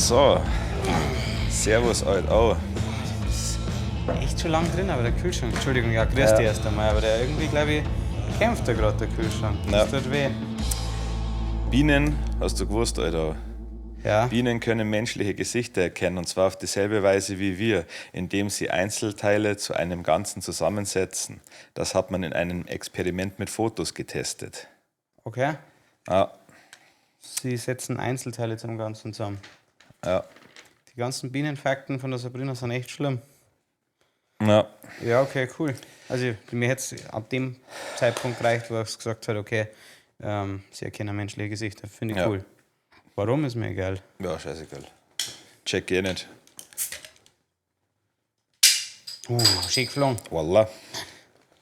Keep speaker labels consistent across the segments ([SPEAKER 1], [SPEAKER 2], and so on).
[SPEAKER 1] So. Servus, alt. Oh.
[SPEAKER 2] Echt schon lang drin, aber der Kühlschrank. Entschuldigung, ja, grüß
[SPEAKER 1] Ja.
[SPEAKER 2] dich erst einmal, aber der irgendwie, glaube ich, kämpft da gerade der Kühlschrank. Das
[SPEAKER 1] Ja.
[SPEAKER 2] tut weh.
[SPEAKER 1] Bienen, hast du gewusst, Alter?
[SPEAKER 2] Ja.
[SPEAKER 1] Bienen können menschliche Gesichter erkennen und zwar auf dieselbe Weise wie wir, indem sie Einzelteile zu einem Ganzen zusammensetzen. Das hat man in einem Experiment mit Fotos getestet.
[SPEAKER 2] Okay.
[SPEAKER 1] Ja,
[SPEAKER 2] Sie setzen Einzelteile zum Ganzen zusammen.
[SPEAKER 1] ja,
[SPEAKER 2] Die ganzen Bienenfakten von der Sabrina sind echt schlimm.
[SPEAKER 1] ja.
[SPEAKER 2] Ja, okay, cool. Also mir hätte es ab dem Zeitpunkt gereicht, wo ich gesagt hat, okay, sie erkennen menschliche Gesichter. Finde ich
[SPEAKER 1] Ja.
[SPEAKER 2] cool. Warum ist mir egal.
[SPEAKER 1] Ja, scheißegal. Check eh nicht.
[SPEAKER 2] Schön geflogen.
[SPEAKER 1] Voila.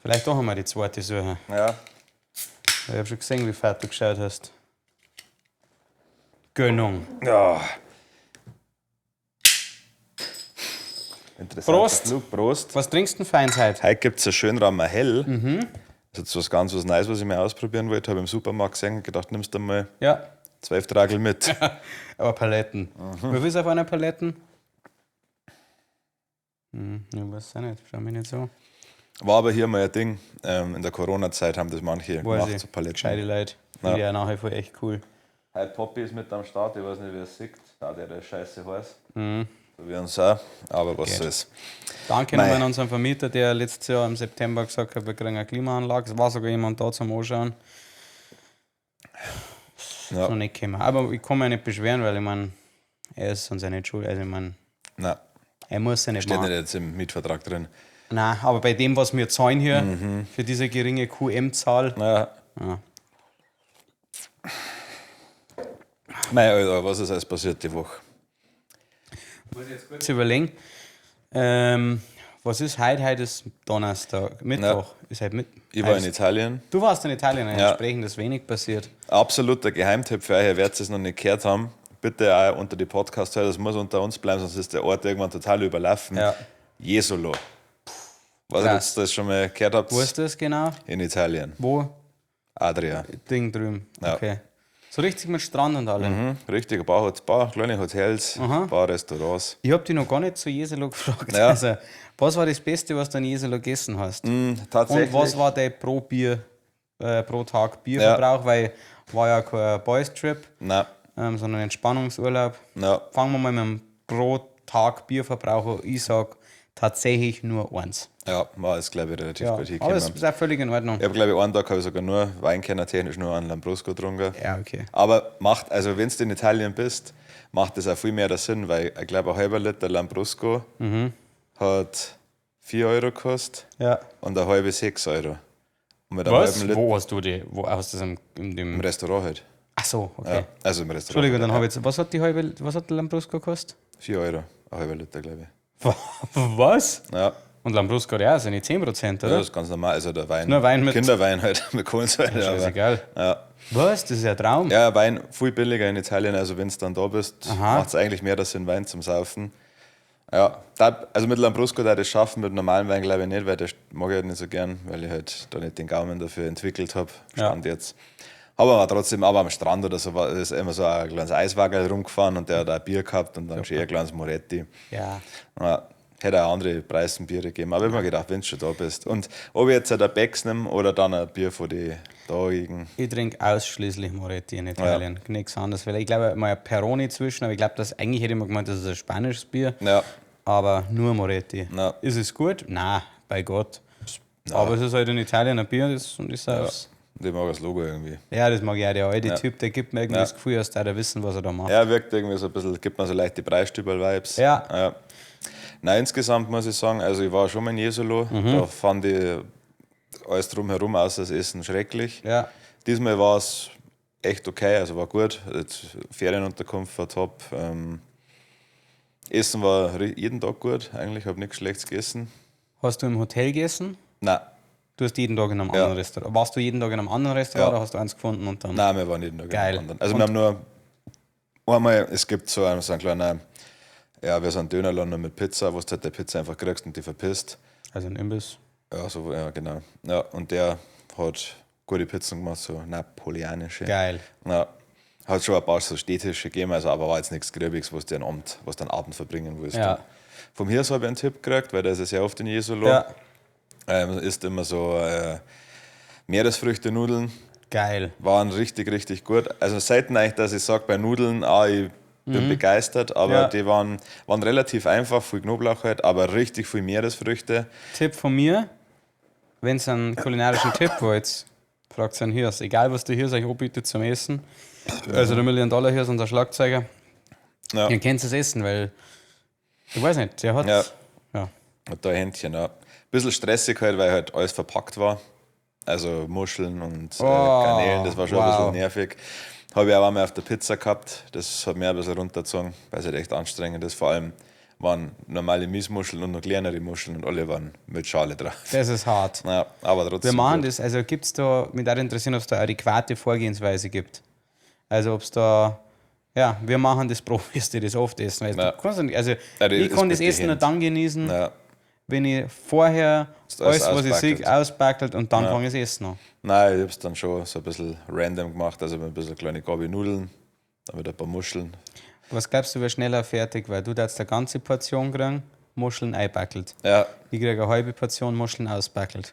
[SPEAKER 2] Vielleicht doch einmal die zweite suchen.
[SPEAKER 1] Ja.
[SPEAKER 2] Ich habe schon gesehen, wie fett du geschaut hast. Gönnung.
[SPEAKER 1] Ja. Interessanter
[SPEAKER 2] Prost.
[SPEAKER 1] Flug. Prost.
[SPEAKER 2] Was trinkst du denn feins heute?
[SPEAKER 1] Heute gibt es ein Schönrammer Hell. Das ist jetzt was ganz was Neues, was ich mir ausprobieren wollte. Habe im Supermarkt gesehen und gedacht, nimmst du mal
[SPEAKER 2] Ja,
[SPEAKER 1] 12 Tragel mit.
[SPEAKER 2] aber Paletten.
[SPEAKER 1] Mhm.
[SPEAKER 2] Wie viel ist auf einer Paletten? Hm, ich weiß auch nicht. Schau mich nicht so.
[SPEAKER 1] War aber hier mal ein Ding. In der Corona-Zeit haben das manche
[SPEAKER 2] Weiß
[SPEAKER 1] gemacht,
[SPEAKER 2] ich.
[SPEAKER 1] so Paletten.
[SPEAKER 2] Gescheite Leute. Finde
[SPEAKER 1] Ja.
[SPEAKER 2] ich auch nachher voll echt cool.
[SPEAKER 1] Heute Poppy ist mit am Start, ich weiß nicht, wie er sieht. Da der der scheiße heiß. So wie uns auch. Aber was
[SPEAKER 2] Geht.
[SPEAKER 1] soll's.
[SPEAKER 2] Danke
[SPEAKER 1] Mei.
[SPEAKER 2] nochmal an unseren Vermieter, der letztes Jahr im September gesagt hat, wir kriegen eine Klimaanlage. Es war sogar jemand da zum Anschauen.
[SPEAKER 1] Ja.
[SPEAKER 2] Ist noch nicht gekommen. Aber ich kann mich nicht beschweren, weil ich meine, er ist uns ja nicht schuld. Also ich meine,
[SPEAKER 1] Nein,
[SPEAKER 2] er muss ja nicht
[SPEAKER 1] steht
[SPEAKER 2] machen.
[SPEAKER 1] nicht jetzt im Mietvertrag drin.
[SPEAKER 2] Nein, aber bei dem, was wir zahlen hier, für diese geringe QM-Zahl,
[SPEAKER 1] Ja.
[SPEAKER 2] Ja.
[SPEAKER 1] Mei, Alter, was ist alles passiert die Woche?
[SPEAKER 2] muss ich jetzt kurz überlegen. Was ist heute? Heute ist Donnerstag, Mittwoch. Ist heute mit
[SPEAKER 1] Ich war
[SPEAKER 2] heute
[SPEAKER 1] in
[SPEAKER 2] ist-
[SPEAKER 1] Italien.
[SPEAKER 2] Du warst in Italien,
[SPEAKER 1] Ja.
[SPEAKER 2] entsprechend ist wenig passiert.
[SPEAKER 1] Absoluter Geheimtipp für euch, ihr werdet es noch nicht gehört haben. Bitte auch unter die Podcast hören, das muss unter uns bleiben, sonst ist der Ort irgendwann total überlaufen.
[SPEAKER 2] Ja.
[SPEAKER 1] Jesolo. Weiß nicht, ob
[SPEAKER 2] Krass.
[SPEAKER 1] ihr das schon mal gehört habt.
[SPEAKER 2] Wo ist das genau?
[SPEAKER 1] In Italien.
[SPEAKER 2] Wo?
[SPEAKER 1] Adria.
[SPEAKER 2] Ding drüben.
[SPEAKER 1] Ja.
[SPEAKER 2] Okay. So richtig mit Strand und allem.
[SPEAKER 1] Richtig, ein paar kleine Hotels, ein paar Restaurants.
[SPEAKER 2] Ich hab dich noch gar nicht zu Jesolo gefragt.
[SPEAKER 1] Ja.
[SPEAKER 2] Also, was war das Beste, was du in Jesolo gegessen hast?
[SPEAKER 1] Tatsächlich.
[SPEAKER 2] Und was war dein pro Bier, pro Tag Bierverbrauch? Weil war ja kein Boys Trip,
[SPEAKER 1] Nein,
[SPEAKER 2] sondern Entspannungsurlaub.
[SPEAKER 1] nein.
[SPEAKER 2] Fangen wir mal mit dem pro Tag Bierverbrauch an. Ich sag tatsächlich nur eins.
[SPEAKER 1] Ja, war es, glaube ich, relativ
[SPEAKER 2] Ja,
[SPEAKER 1] gut
[SPEAKER 2] aber
[SPEAKER 1] hingekommen.
[SPEAKER 2] es ist auch völlig in Ordnung.
[SPEAKER 1] Ich habe, glaube ich, einen Tag habe ich sogar nur Weinkenner technisch nur einen Lambrusco getrunken.
[SPEAKER 2] Ja, okay.
[SPEAKER 1] Aber macht, also wenn du in Italien bist, macht das auch viel mehr Sinn, weil ich glaube, ein halber Liter Lambrusco hat 4 Euro gekostet
[SPEAKER 2] Ja.
[SPEAKER 1] und ein halbe 6 Euro. Und mit einem
[SPEAKER 2] Was?
[SPEAKER 1] halben Liter
[SPEAKER 2] Wo hast du die? Wo hast du das in dem.
[SPEAKER 1] im Restaurant halt.
[SPEAKER 2] Ach so, okay.
[SPEAKER 1] Ja, also im Restaurant.
[SPEAKER 2] Entschuldigung, dann habe ich jetzt. Was hat die halbe, was hat der Lambrusco gekostet?
[SPEAKER 1] 4 Euro, ein halber Liter, glaube ich.
[SPEAKER 2] Was?
[SPEAKER 1] Ja,
[SPEAKER 2] Und Lambrusco hat ja auch seine 10%,
[SPEAKER 1] ja,
[SPEAKER 2] oder?
[SPEAKER 1] das ist ganz normal. Also der Wein.
[SPEAKER 2] Nur Wein mit-
[SPEAKER 1] Kinderwein halt mit Kohlensäure. aber-
[SPEAKER 2] Scheißegal.
[SPEAKER 1] Ja.
[SPEAKER 2] Was? Das ist ja ein Traum.
[SPEAKER 1] Ja, Wein viel billiger in Italien, also wenn du dann da bist,
[SPEAKER 2] Aha.
[SPEAKER 1] macht es eigentlich mehr das Sinn, Wein zum Saufen. Ja, da, also mit Lambrusco da das schaffen, mit normalen Wein glaube ich nicht, weil das mag ich halt nicht so gern, weil ich halt da nicht den Gaumen dafür entwickelt habe, Stand jetzt. Aber trotzdem, aber am Strand oder so war ist immer so ein kleines Eiswagel rumgefahren und der hat auch ein Bier gehabt und dann schon ein kleines Moretti.
[SPEAKER 2] Ja.
[SPEAKER 1] Ja, hätte auch andere Preise Biere gegeben. Aber ich hab mir gedacht, wenn du schon da bist. Und ob ich jetzt halt ein Becks nehme oder dann ein Bier von den Dagigen.
[SPEAKER 2] Ich trinke ausschließlich Moretti in Italien. Nichts anderes. Weil ich glaube, mal ein Peroni zwischen, aber ich glaube, das eigentlich hätte ich mal gemeint, das ist ein spanisches Bier.
[SPEAKER 1] Ja.
[SPEAKER 2] Aber nur Moretti.
[SPEAKER 1] Ja.
[SPEAKER 2] Ist es gut? Nein, bei Gott. Aber es ist halt in Italien ein Bier das, und ich sauf's.
[SPEAKER 1] Und ich mag das Logo irgendwie.
[SPEAKER 2] Ja. das mag ich auch. Der alte Typ, der gibt mir irgendwie
[SPEAKER 1] Ja.
[SPEAKER 2] das Gefühl, als der wissen, was er da macht.
[SPEAKER 1] Ja, wirkt irgendwie so ein bisschen, gibt mir so leichte Preisstüberl-Vibes.
[SPEAKER 2] Ja.
[SPEAKER 1] Ja. Nein, insgesamt muss ich sagen, also ich war schon mal in Jesolo, da fand ich alles drumherum außer das Essen schrecklich.
[SPEAKER 2] Ja.
[SPEAKER 1] Diesmal war es echt okay, also war gut. Jetzt, Ferienunterkunft war top. Essen war jeden Tag gut, eigentlich habe nichts Schlechtes gegessen.
[SPEAKER 2] Hast du im Hotel gegessen?
[SPEAKER 1] Nein,
[SPEAKER 2] Du hast jeden Tag in einem anderen Restaurant. Warst du jeden Tag in einem anderen Restaurant
[SPEAKER 1] Ja.
[SPEAKER 2] oder hast du eins gefunden und dann?
[SPEAKER 1] nein, wir waren jeden Tag in
[SPEAKER 2] Geil.
[SPEAKER 1] einem anderen. Also wir haben nur einmal, es gibt so einen kleinen, ja, wir sind Dönerladen mit Pizza, wo du halt die Pizza einfach kriegst und die verpisst.
[SPEAKER 2] Also ein Imbiss.
[SPEAKER 1] Ja, so, ja, genau. Ja, und der hat gute Pizzen gemacht, so napoleonische.
[SPEAKER 2] Geil.
[SPEAKER 1] Ja. Hat schon ein paar so Stehtische gegeben, also, aber war jetzt nichts Gröbiges, wo du einen Abend verbringen willst.
[SPEAKER 2] Ja.
[SPEAKER 1] Vom Hirs habe ich einen Tipp gekriegt, weil der ist ja sehr oft in Jesolo.
[SPEAKER 2] Ja.
[SPEAKER 1] Isst immer so Meeresfrüchte-Nudeln.
[SPEAKER 2] Geil.
[SPEAKER 1] Waren richtig, richtig gut. Also selten eigentlich, dass ich sage, bei Nudeln, ich bin begeistert, aber die waren relativ einfach, viel Knoblauch halt, aber richtig viel Meeresfrüchte.
[SPEAKER 2] Tipp von mir, wenn ihr einen kulinarischen Tipp wollt, fragt einen Hirs. Egal, was der Hirs euch anbietet zum Essen. Also der Million Dollar Hirs, unser Schlagzeuger.
[SPEAKER 1] Ja.
[SPEAKER 2] Ihr kennt das Essen, weil, ich weiß nicht, der hat...
[SPEAKER 1] Ja.
[SPEAKER 2] Ja.
[SPEAKER 1] Hat da ein Händchen, ja. Bisschen stressig halt, weil halt alles verpackt war. Also Muscheln und Garnelen, das war schon ein bisschen nervig. Habe ich auch einmal auf der Pizza gehabt, das hat mir ein bisschen runtergezogen, weil es halt echt anstrengend ist. Vor allem waren normale Miesmuscheln und noch kleinere Muscheln und alle waren mit Schale drauf.
[SPEAKER 2] Das ist hart.
[SPEAKER 1] Ja, aber trotzdem.
[SPEAKER 2] Wir machen das, also gibt es da, mich würde interessieren, ob es da adäquate Vorgehensweise gibt. Also ob es da, ja, wir machen das Profis, die das oft essen. Weil du kannst nicht, also
[SPEAKER 1] Ja,
[SPEAKER 2] ich kann das Essen nur dann genießen, wenn ich vorher alles, was ich sehe, auspackelt und dann fange ich das Essen an.
[SPEAKER 1] Nein, ich hab's dann schon so ein bisschen random gemacht, also mit ein bisschen kleine Gabi Nudeln, dann mit ein paar Muscheln.
[SPEAKER 2] Was glaubst du, wer schneller fertig, weil du darfst eine ganze Portion kriegen, Muscheln einpackelt.
[SPEAKER 1] Ja.
[SPEAKER 2] Ich kriege eine halbe Portion Muscheln auspackelt.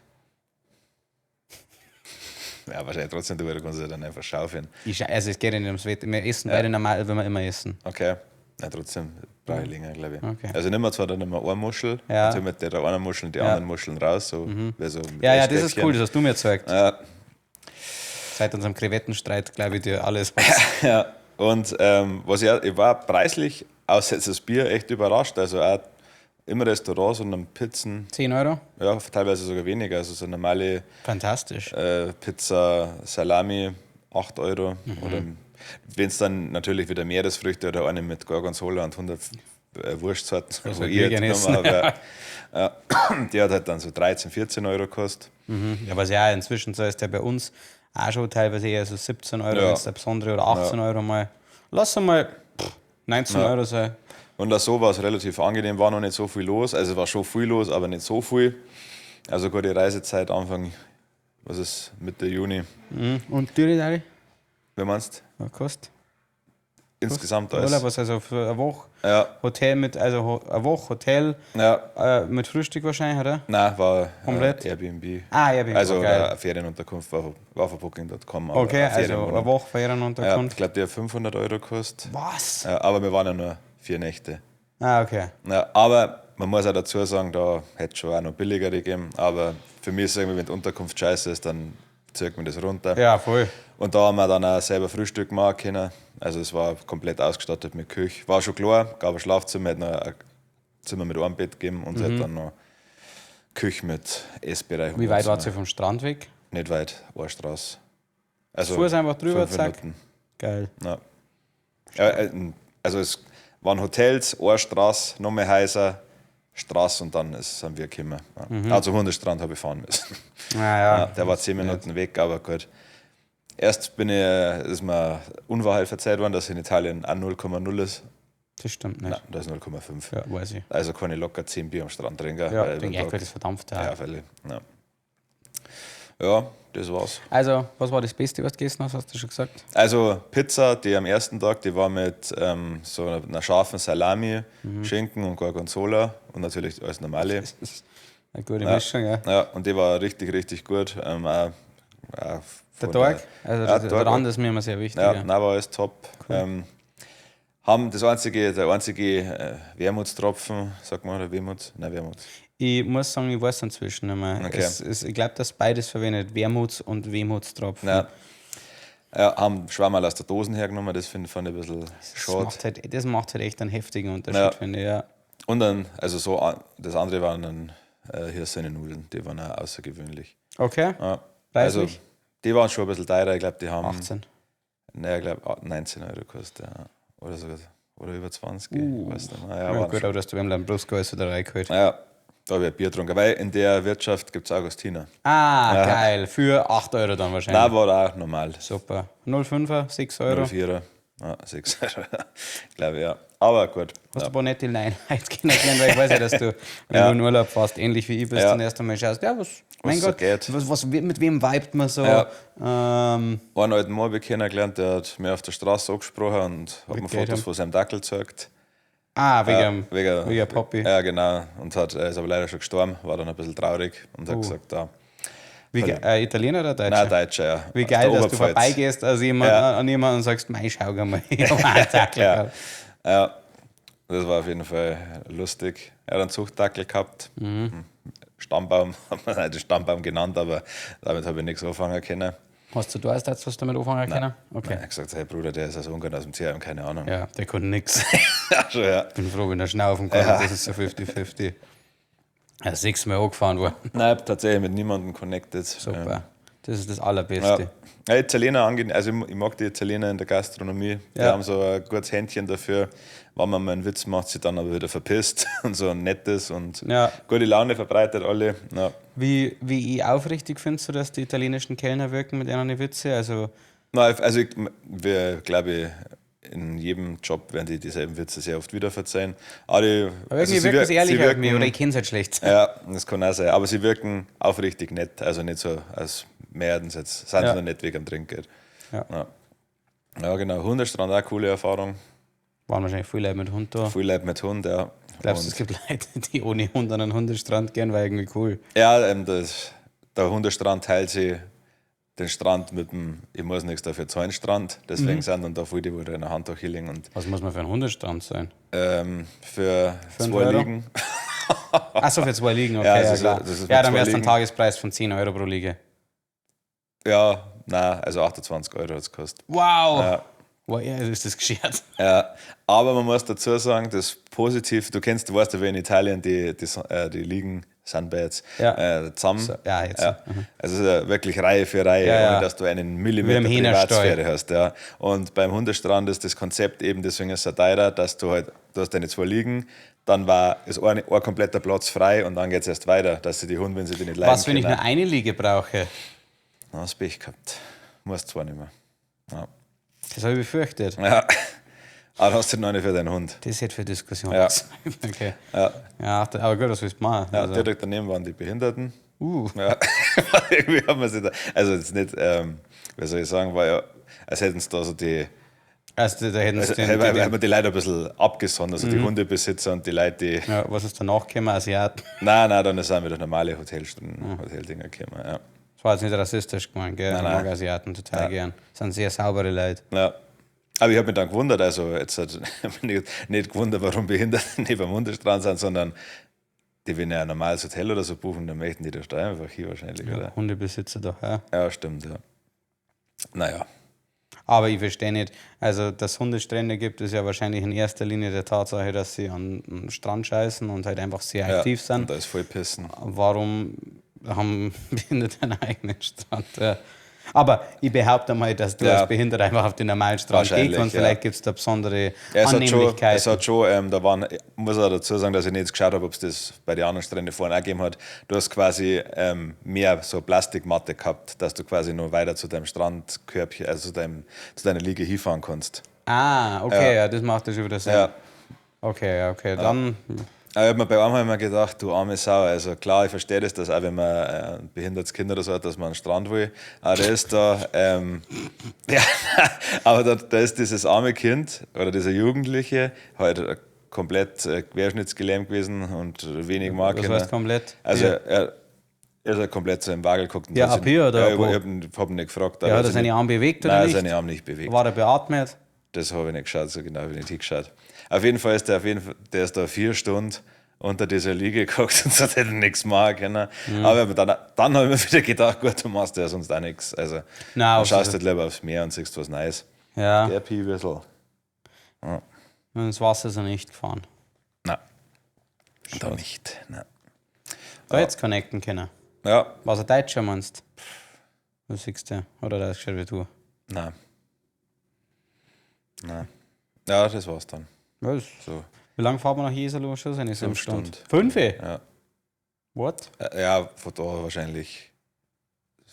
[SPEAKER 1] Ja, wahrscheinlich trotzdem, du kannst ja dann einfach schaufeln.
[SPEAKER 2] Also es geht ja nicht ums Wetter. Wir essen beide normal, wenn wir immer essen.
[SPEAKER 1] Okay. Ja, trotzdem brauche ich länger, glaube ich.
[SPEAKER 2] Okay.
[SPEAKER 1] Also nimm wir zwar dann immer eine Muschel,
[SPEAKER 2] ja.
[SPEAKER 1] und mit der einen Muschel und die anderen Muscheln raus. So, wie so
[SPEAKER 2] ja, ja, das ist cool, das hast du mir gezeigt.
[SPEAKER 1] Ja.
[SPEAKER 2] Seit unserem Krevettenstreit, glaube ich, dir alles.
[SPEAKER 1] Ja, und was ich war preislich, außer jetzt das Bier, echt überrascht. Also auch im Restaurant so einen Pizzen.
[SPEAKER 2] 10 Euro?
[SPEAKER 1] Ja, teilweise sogar weniger. Also so eine normale
[SPEAKER 2] Fantastisch.
[SPEAKER 1] Pizza Salami, 8 Euro. Oder wenn es dann natürlich wieder Meeresfrüchte oder eine mit Gorgonzola und 100 Wurstsorten, wo ich halt genommen habe, die hat halt dann so 13, 14 Euro gekostet.
[SPEAKER 2] Mhm. Ja, was ja inzwischen so ist, der bei uns auch schon teilweise eher so 17 Euro, wenn es der besondere oder 18 Euro mal. Lass mal 19 Euro sein.
[SPEAKER 1] Und auch so war es relativ angenehm, war noch nicht so viel los. Also war schon viel los, aber nicht so viel. Also gute Reisezeit Anfang, was ist, Mitte Juni.
[SPEAKER 2] Mhm. Und Türe,
[SPEAKER 1] Wie meinst
[SPEAKER 2] du? Was kostet?
[SPEAKER 1] Insgesamt alles.
[SPEAKER 2] Urlaub, was also für eine Woche?
[SPEAKER 1] Ja.
[SPEAKER 2] Hotel mit, also eine Woche Hotel mit Frühstück wahrscheinlich, oder?
[SPEAKER 1] Nein, war
[SPEAKER 2] komplett
[SPEAKER 1] Airbnb.
[SPEAKER 2] Ah, Airbnb.
[SPEAKER 1] Also eine Ferienunterkunft war von Booking.com.
[SPEAKER 2] Okay, also eine Woche Ferienunterkunft.
[SPEAKER 1] Ja, ich glaube, die hat 500 Euro gekostet.
[SPEAKER 2] Was?
[SPEAKER 1] Ja, aber wir waren ja nur 4 Nächte.
[SPEAKER 2] Ah, okay.
[SPEAKER 1] Ja, aber man muss auch dazu sagen, da hätte es schon auch noch billigere gegeben. Aber für mich ist es irgendwie, wenn die Unterkunft scheiße ist, dann zieht man das runter.
[SPEAKER 2] Ja, voll.
[SPEAKER 1] Und da haben wir dann auch selber Frühstück machen können. Also es war komplett ausgestattet mit Küche. War schon klar, gab ein Schlafzimmer, hat noch ein Zimmer mit einem Bett gegeben und hat dann noch Küche mit Essbereich.
[SPEAKER 2] Wie weit war ihr vom Strand weg?
[SPEAKER 1] Nicht weit, eine Straße. Also
[SPEAKER 2] Fuß einfach drüber, zack.
[SPEAKER 1] Minuten.
[SPEAKER 2] Geil.
[SPEAKER 1] Ja. Also es waren Hotels, eine Straße, noch mehr Häuser, Straße und dann sind wir gekommen. Ja.
[SPEAKER 2] Mhm.
[SPEAKER 1] Also Hundestrand habe ich fahren müssen.
[SPEAKER 2] Ah, ja.
[SPEAKER 1] Ja, der war 10 Minuten weg, aber gut. Erst ist mir Unwahrheit verzeiht worden, dass in Italien auch 0,0 ist.
[SPEAKER 2] Das stimmt nicht.
[SPEAKER 1] Nein, da ist 0,5.
[SPEAKER 2] Ja, weiß ich.
[SPEAKER 1] Also kann ich locker 10 Bier am Strand trinken.
[SPEAKER 2] Ja, denke ich, das verdampft.
[SPEAKER 1] Ja, freilich. Ja. Ja, das war's.
[SPEAKER 2] Also, was war das Beste, was du gegessen hast, hast du schon gesagt?
[SPEAKER 1] Also, Pizza, die am ersten Tag, die war mit so einer scharfen Salami, Schinken und Gorgonzola und natürlich alles Normale.
[SPEAKER 2] Das ist eine gute Mischung, ja.
[SPEAKER 1] Ja, und die war richtig, richtig gut. Auch
[SPEAKER 2] der Tag? Also, ja, der Rand ist mir immer sehr wichtig.
[SPEAKER 1] Ja, ja. Nein, war alles top.
[SPEAKER 2] Cool.
[SPEAKER 1] Haben das einzige, der einzige Wermutstropfen, sagt man, oder Wermut? Nein, Wermut.
[SPEAKER 2] Ich muss sagen, ich weiß inzwischen nicht mehr.
[SPEAKER 1] Okay.
[SPEAKER 2] Ich glaube, dass beides verwendet, Wermuts- und Wehmutstropfen.
[SPEAKER 1] Ja. Ja, haben Schwammerl aus der Dosen hergenommen, das fand ich ein bisschen schade.
[SPEAKER 2] Das macht halt echt einen heftigen Unterschied, finde ich. Ja.
[SPEAKER 1] Und dann, also so, das andere waren dann hier seine Nudeln, die waren auch außergewöhnlich.
[SPEAKER 2] Okay.
[SPEAKER 1] Ja. Also, die waren schon ein bisschen teurer, ich glaube, die haben.
[SPEAKER 2] 18.
[SPEAKER 1] Naja, ich glaube, 19 Euro gekostet, ja. Oder sogar, oder über 20. Weiß nicht mehr.
[SPEAKER 2] Ja, ja, gut, aber dass du beim Lambrusco alles wieder reingeholt.
[SPEAKER 1] Ja, da habe ich ein Bier getrunken, weil in der Wirtschaft gibt es Augustiner.
[SPEAKER 2] Ah, ja. Geil. Für 8 Euro dann wahrscheinlich.
[SPEAKER 1] Nein, war auch normal.
[SPEAKER 2] Super. 0,5er, 6 Euro.
[SPEAKER 1] 0,4er. Ja, 6, glaube ich, ja. Aber gut.
[SPEAKER 2] Hast du ein paar nette Leute kennengelernt, weil ich weiß ja, dass du, wenn du in Urlaub fährst, ähnlich wie ich bist, dann erst einmal schaust, ja, was, mein
[SPEAKER 1] so
[SPEAKER 2] Gott,
[SPEAKER 1] geht.
[SPEAKER 2] was, mit wem vibet man so?
[SPEAKER 1] Ja. Einen alten Mann habe ich kennengelernt, der hat mir auf der Straße angesprochen und hat mir
[SPEAKER 2] Geht
[SPEAKER 1] Fotos
[SPEAKER 2] ihm.
[SPEAKER 1] von seinem Dackel gezeigt.
[SPEAKER 2] Ah, wegen,
[SPEAKER 1] Wegen,
[SPEAKER 2] wegen Poppy.
[SPEAKER 1] Ja, genau. Und hat, er ist aber leider schon gestorben, war dann ein bisschen traurig und hat gesagt, da.
[SPEAKER 2] Wie, Italiener oder Deutscher?
[SPEAKER 1] Nein, Deutscher, ja.
[SPEAKER 2] Wie
[SPEAKER 1] Aus
[SPEAKER 2] geil,
[SPEAKER 1] der
[SPEAKER 2] dass du
[SPEAKER 1] Oberpfalz.
[SPEAKER 2] vorbeigehst also jemand, an jemanden und sagst, mei, schau mal, ich hab einen Dackel.
[SPEAKER 1] Ja. Ja, das war auf jeden Fall lustig. Er hat einen Zuchtdackel gehabt. Stammbaum, hat man nicht den Stammbaum genannt, aber damit habe ich nichts anfangen können.
[SPEAKER 2] Hast du da erst was damit anfangen können? Okay.
[SPEAKER 1] Er hat gesagt, hey Bruder, der ist aus Ungarn, aus dem Tierheim, keine Ahnung.
[SPEAKER 2] Ja, der konnte nix.
[SPEAKER 1] Ja, schon, ja.
[SPEAKER 2] Bin froh, wenn er schnaufen kann. Das ist so 50-50. Er ist 6-mal angefahren worden.
[SPEAKER 1] Nein, ich hab tatsächlich mit niemandem connected.
[SPEAKER 2] Super. Das ist das Allerbeste.
[SPEAKER 1] Ja. Ja, Italiener angenehm, also ich mag die Italiener in der Gastronomie. Die haben so ein gutes Händchen dafür, wenn man mal einen Witz macht, sie dann aber wieder verpisst und so ein nettes und gute Laune verbreitet alle. Ja.
[SPEAKER 2] Wie aufrichtig findest du, dass die italienischen Kellner wirken mit ihren Witze? Also
[SPEAKER 1] Nein, also ich, wir, glaube ich, in jedem Job werden die dieselben Witze sehr oft wieder verzeihen. Aber, die,
[SPEAKER 2] aber
[SPEAKER 1] also
[SPEAKER 2] irgendwie
[SPEAKER 1] sie
[SPEAKER 2] wirken sie ehrlich
[SPEAKER 1] sie
[SPEAKER 2] auf mich, oder ich kenne es halt schlecht.
[SPEAKER 1] Ja, das kann auch sein. Aber sie wirken aufrichtig nett, also nicht so, als mehr jetzt, sind sie noch nicht wegen dem Trinkgeld.
[SPEAKER 2] Ja.
[SPEAKER 1] Ja. Ja, genau. Hundestrand auch coole Erfahrung.
[SPEAKER 2] Waren wahrscheinlich viele Leute mit Hund da.
[SPEAKER 1] Viele Leute mit Hund, ja.
[SPEAKER 2] Glaubst du, es gibt Leute, die ohne Hund an einen Hundestrand gehen, weil irgendwie cool?
[SPEAKER 1] Ja, der Hundestrand teilt sich den Strand mit dem Ich muss nichts dafür zahlen Strand. Deswegen sind dann da viele, die wo da in der Handtuch liegen. Und,
[SPEAKER 2] Was muss man für einen Hundestrand sein?
[SPEAKER 1] Für
[SPEAKER 2] 5
[SPEAKER 1] 2
[SPEAKER 2] Euro?
[SPEAKER 1] Liegen.
[SPEAKER 2] Achso, für 2 Liegen, okay.
[SPEAKER 1] Ja,
[SPEAKER 2] Ja,
[SPEAKER 1] das ist-
[SPEAKER 2] klar.
[SPEAKER 1] das ist mit
[SPEAKER 2] Ja, dann
[SPEAKER 1] 2
[SPEAKER 2] wär's dann
[SPEAKER 1] Liegen.
[SPEAKER 2] Tagespreis von 10 Euro pro Liege.
[SPEAKER 1] Ja, nein, also 28 Euro hat's gekostet.
[SPEAKER 2] Wow!
[SPEAKER 1] Ja.
[SPEAKER 2] Wow, ja, ist das geschert.
[SPEAKER 1] Ja, aber man muss dazu sagen, das Positiv, du weißt ja, wie in Italien die Liegen, Sunbeds, zusammen.
[SPEAKER 2] So, ja, jetzt.
[SPEAKER 1] Ja. Also es ist ja wirklich Reihe für Reihe, ohne dass du einen Millimeter
[SPEAKER 2] Wie im Hähnerstall.
[SPEAKER 1] Privatsphäre hast. Ja. Und beim Hundestrand ist das Konzept eben, deswegen ist es teurer, dass du halt, du hast deine 2 Liegen, dann ist ein kompletter Platz frei und dann geht's erst weiter, dass sie die Hunde, wenn sie die nicht leiden
[SPEAKER 2] Was, wenn ich
[SPEAKER 1] können.
[SPEAKER 2] nur eine Liege brauche?
[SPEAKER 1] Na, hast Pech gehabt. Musst zwar nicht mehr. Ja.
[SPEAKER 2] Das habe ich befürchtet.
[SPEAKER 1] Ja. Aber hast du noch eine für deinen Hund.
[SPEAKER 2] Das hätte für Diskussionen
[SPEAKER 1] Ja.
[SPEAKER 2] Okay.
[SPEAKER 1] Ja.
[SPEAKER 2] Ja, aber gut, was willst du machen?
[SPEAKER 1] Ja,
[SPEAKER 2] Also.
[SPEAKER 1] direkt daneben waren die Behinderten. Ja. Irgendwie haben wir sie da, also jetzt nicht, wie soll ich sagen, war ja, als hätten sie da so die,
[SPEAKER 2] Also, da hätten sie
[SPEAKER 1] also,
[SPEAKER 2] den,
[SPEAKER 1] haben
[SPEAKER 2] den,
[SPEAKER 1] wir die Leute ein bisschen abgesondert, also die Hundebesitzer und die Leute, die.
[SPEAKER 2] Ja, was ist danach gekommen? Asiaten.
[SPEAKER 1] Nein, nein, dann sind wieder normale Hoteldinger gekommen, ja.
[SPEAKER 2] Das war jetzt nicht rassistisch gemeint, gell?
[SPEAKER 1] Nein,
[SPEAKER 2] Ich
[SPEAKER 1] nein.
[SPEAKER 2] mag Asiaten total gern. Das sind sehr saubere Leute.
[SPEAKER 1] Ja. Aber ich habe mich dann gewundert, also jetzt hat mich nicht gewundert, warum Behinderte nicht beim Hundestrand sind, sondern die, wenn ja ein normales Hotel oder so buchen, dann möchten die da einfach hier wahrscheinlich, oder?
[SPEAKER 2] Hundebesitzer doch, ja.
[SPEAKER 1] Ja, stimmt, ja. Naja.
[SPEAKER 2] Aber ich verstehe nicht, also dass es Hundestrände gibt, ist ja wahrscheinlich in erster Linie der Tatsache, dass sie an den Strand scheißen und halt einfach sehr
[SPEAKER 1] Ja,
[SPEAKER 2] aktiv sind.
[SPEAKER 1] Und da ist voll Pissen.
[SPEAKER 2] Warum haben Behinderte einen eigenen Strand? Ja. Aber ich behaupte mal, dass du als Behinderter einfach auf den normalen Strand gehst
[SPEAKER 1] Wahrscheinlich,
[SPEAKER 2] und
[SPEAKER 1] ja.
[SPEAKER 2] vielleicht gibt es da besondere
[SPEAKER 1] Ja, es hat schon,
[SPEAKER 2] Annehmlichkeiten.
[SPEAKER 1] es hat schon da waren, ich muss auch dazu sagen, dass ich nicht geschaut habe, ob es das bei den anderen Stränden vorhin auch gegeben hat. Du hast quasi mehr so Plastikmatte gehabt, dass du quasi nur weiter zu deinem Strandkörbchen, also zu deiner Liege hinfahren kannst.
[SPEAKER 2] Ah, okay, ja. Das macht ja schon wieder Sinn.
[SPEAKER 1] Ja.
[SPEAKER 2] Okay, ja, okay, dann.
[SPEAKER 1] Aber ich hab mir bei einem immer gedacht, du arme Sau. Also klar, ich verstehe das, dass auch wenn man ein behindertes Kind oder so hat, dass man an den Strand will. Aber der ist da, ja, aber da ist dieses arme Kind oder dieser Jugendliche halt komplett querschnittsgelähmt gewesen und wenig mag.
[SPEAKER 2] Was heißt komplett?
[SPEAKER 1] Also
[SPEAKER 2] Ja.
[SPEAKER 1] er ist halt komplett so im Wagel geguckt. und
[SPEAKER 2] Ja,
[SPEAKER 1] hat sich-
[SPEAKER 2] ab hier oder
[SPEAKER 1] Ja,
[SPEAKER 2] ab
[SPEAKER 1] ich
[SPEAKER 2] wo?
[SPEAKER 1] hab ihn nicht gefragt.
[SPEAKER 2] Ja,
[SPEAKER 1] aber
[SPEAKER 2] hat er
[SPEAKER 1] sich
[SPEAKER 2] seine
[SPEAKER 1] nicht-
[SPEAKER 2] Arme bewegt oder
[SPEAKER 1] Nein, er
[SPEAKER 2] nicht?
[SPEAKER 1] hat seine Arme nicht bewegt.
[SPEAKER 2] War er beatmet?
[SPEAKER 1] Das habe ich nicht geschaut, so genau habe ich nicht hingeschaut. Auf jeden Fall ist der, der ist da 4 Stunden unter dieser Liege gehockt und so hat er nichts machen können. Aber dann habe ich mir wieder gedacht, gut, du machst ja sonst auch nichts. Also,
[SPEAKER 2] Nein,
[SPEAKER 1] dann
[SPEAKER 2] also-
[SPEAKER 1] schaust du halt lieber aufs Meer und siehst was Neues.
[SPEAKER 2] Ja,
[SPEAKER 1] Der Piewissel.
[SPEAKER 2] und ins Wasser ist er nicht gefahren.
[SPEAKER 1] Nein. Da nicht. Nein.
[SPEAKER 2] Da hättest du connecten können.
[SPEAKER 1] Ja,
[SPEAKER 2] Was ein Deutscher meinst? Was siehst du? Oder das ist gescheit wie du?
[SPEAKER 1] nein. Nein. Ja, das war's dann.
[SPEAKER 2] Was?
[SPEAKER 1] So.
[SPEAKER 2] Wie lange fahren wir nach Jesolo schon? Sind 5
[SPEAKER 1] Stunden.
[SPEAKER 2] Stunden. 5?
[SPEAKER 1] Ja.
[SPEAKER 2] What?
[SPEAKER 1] Ja, von da wahrscheinlich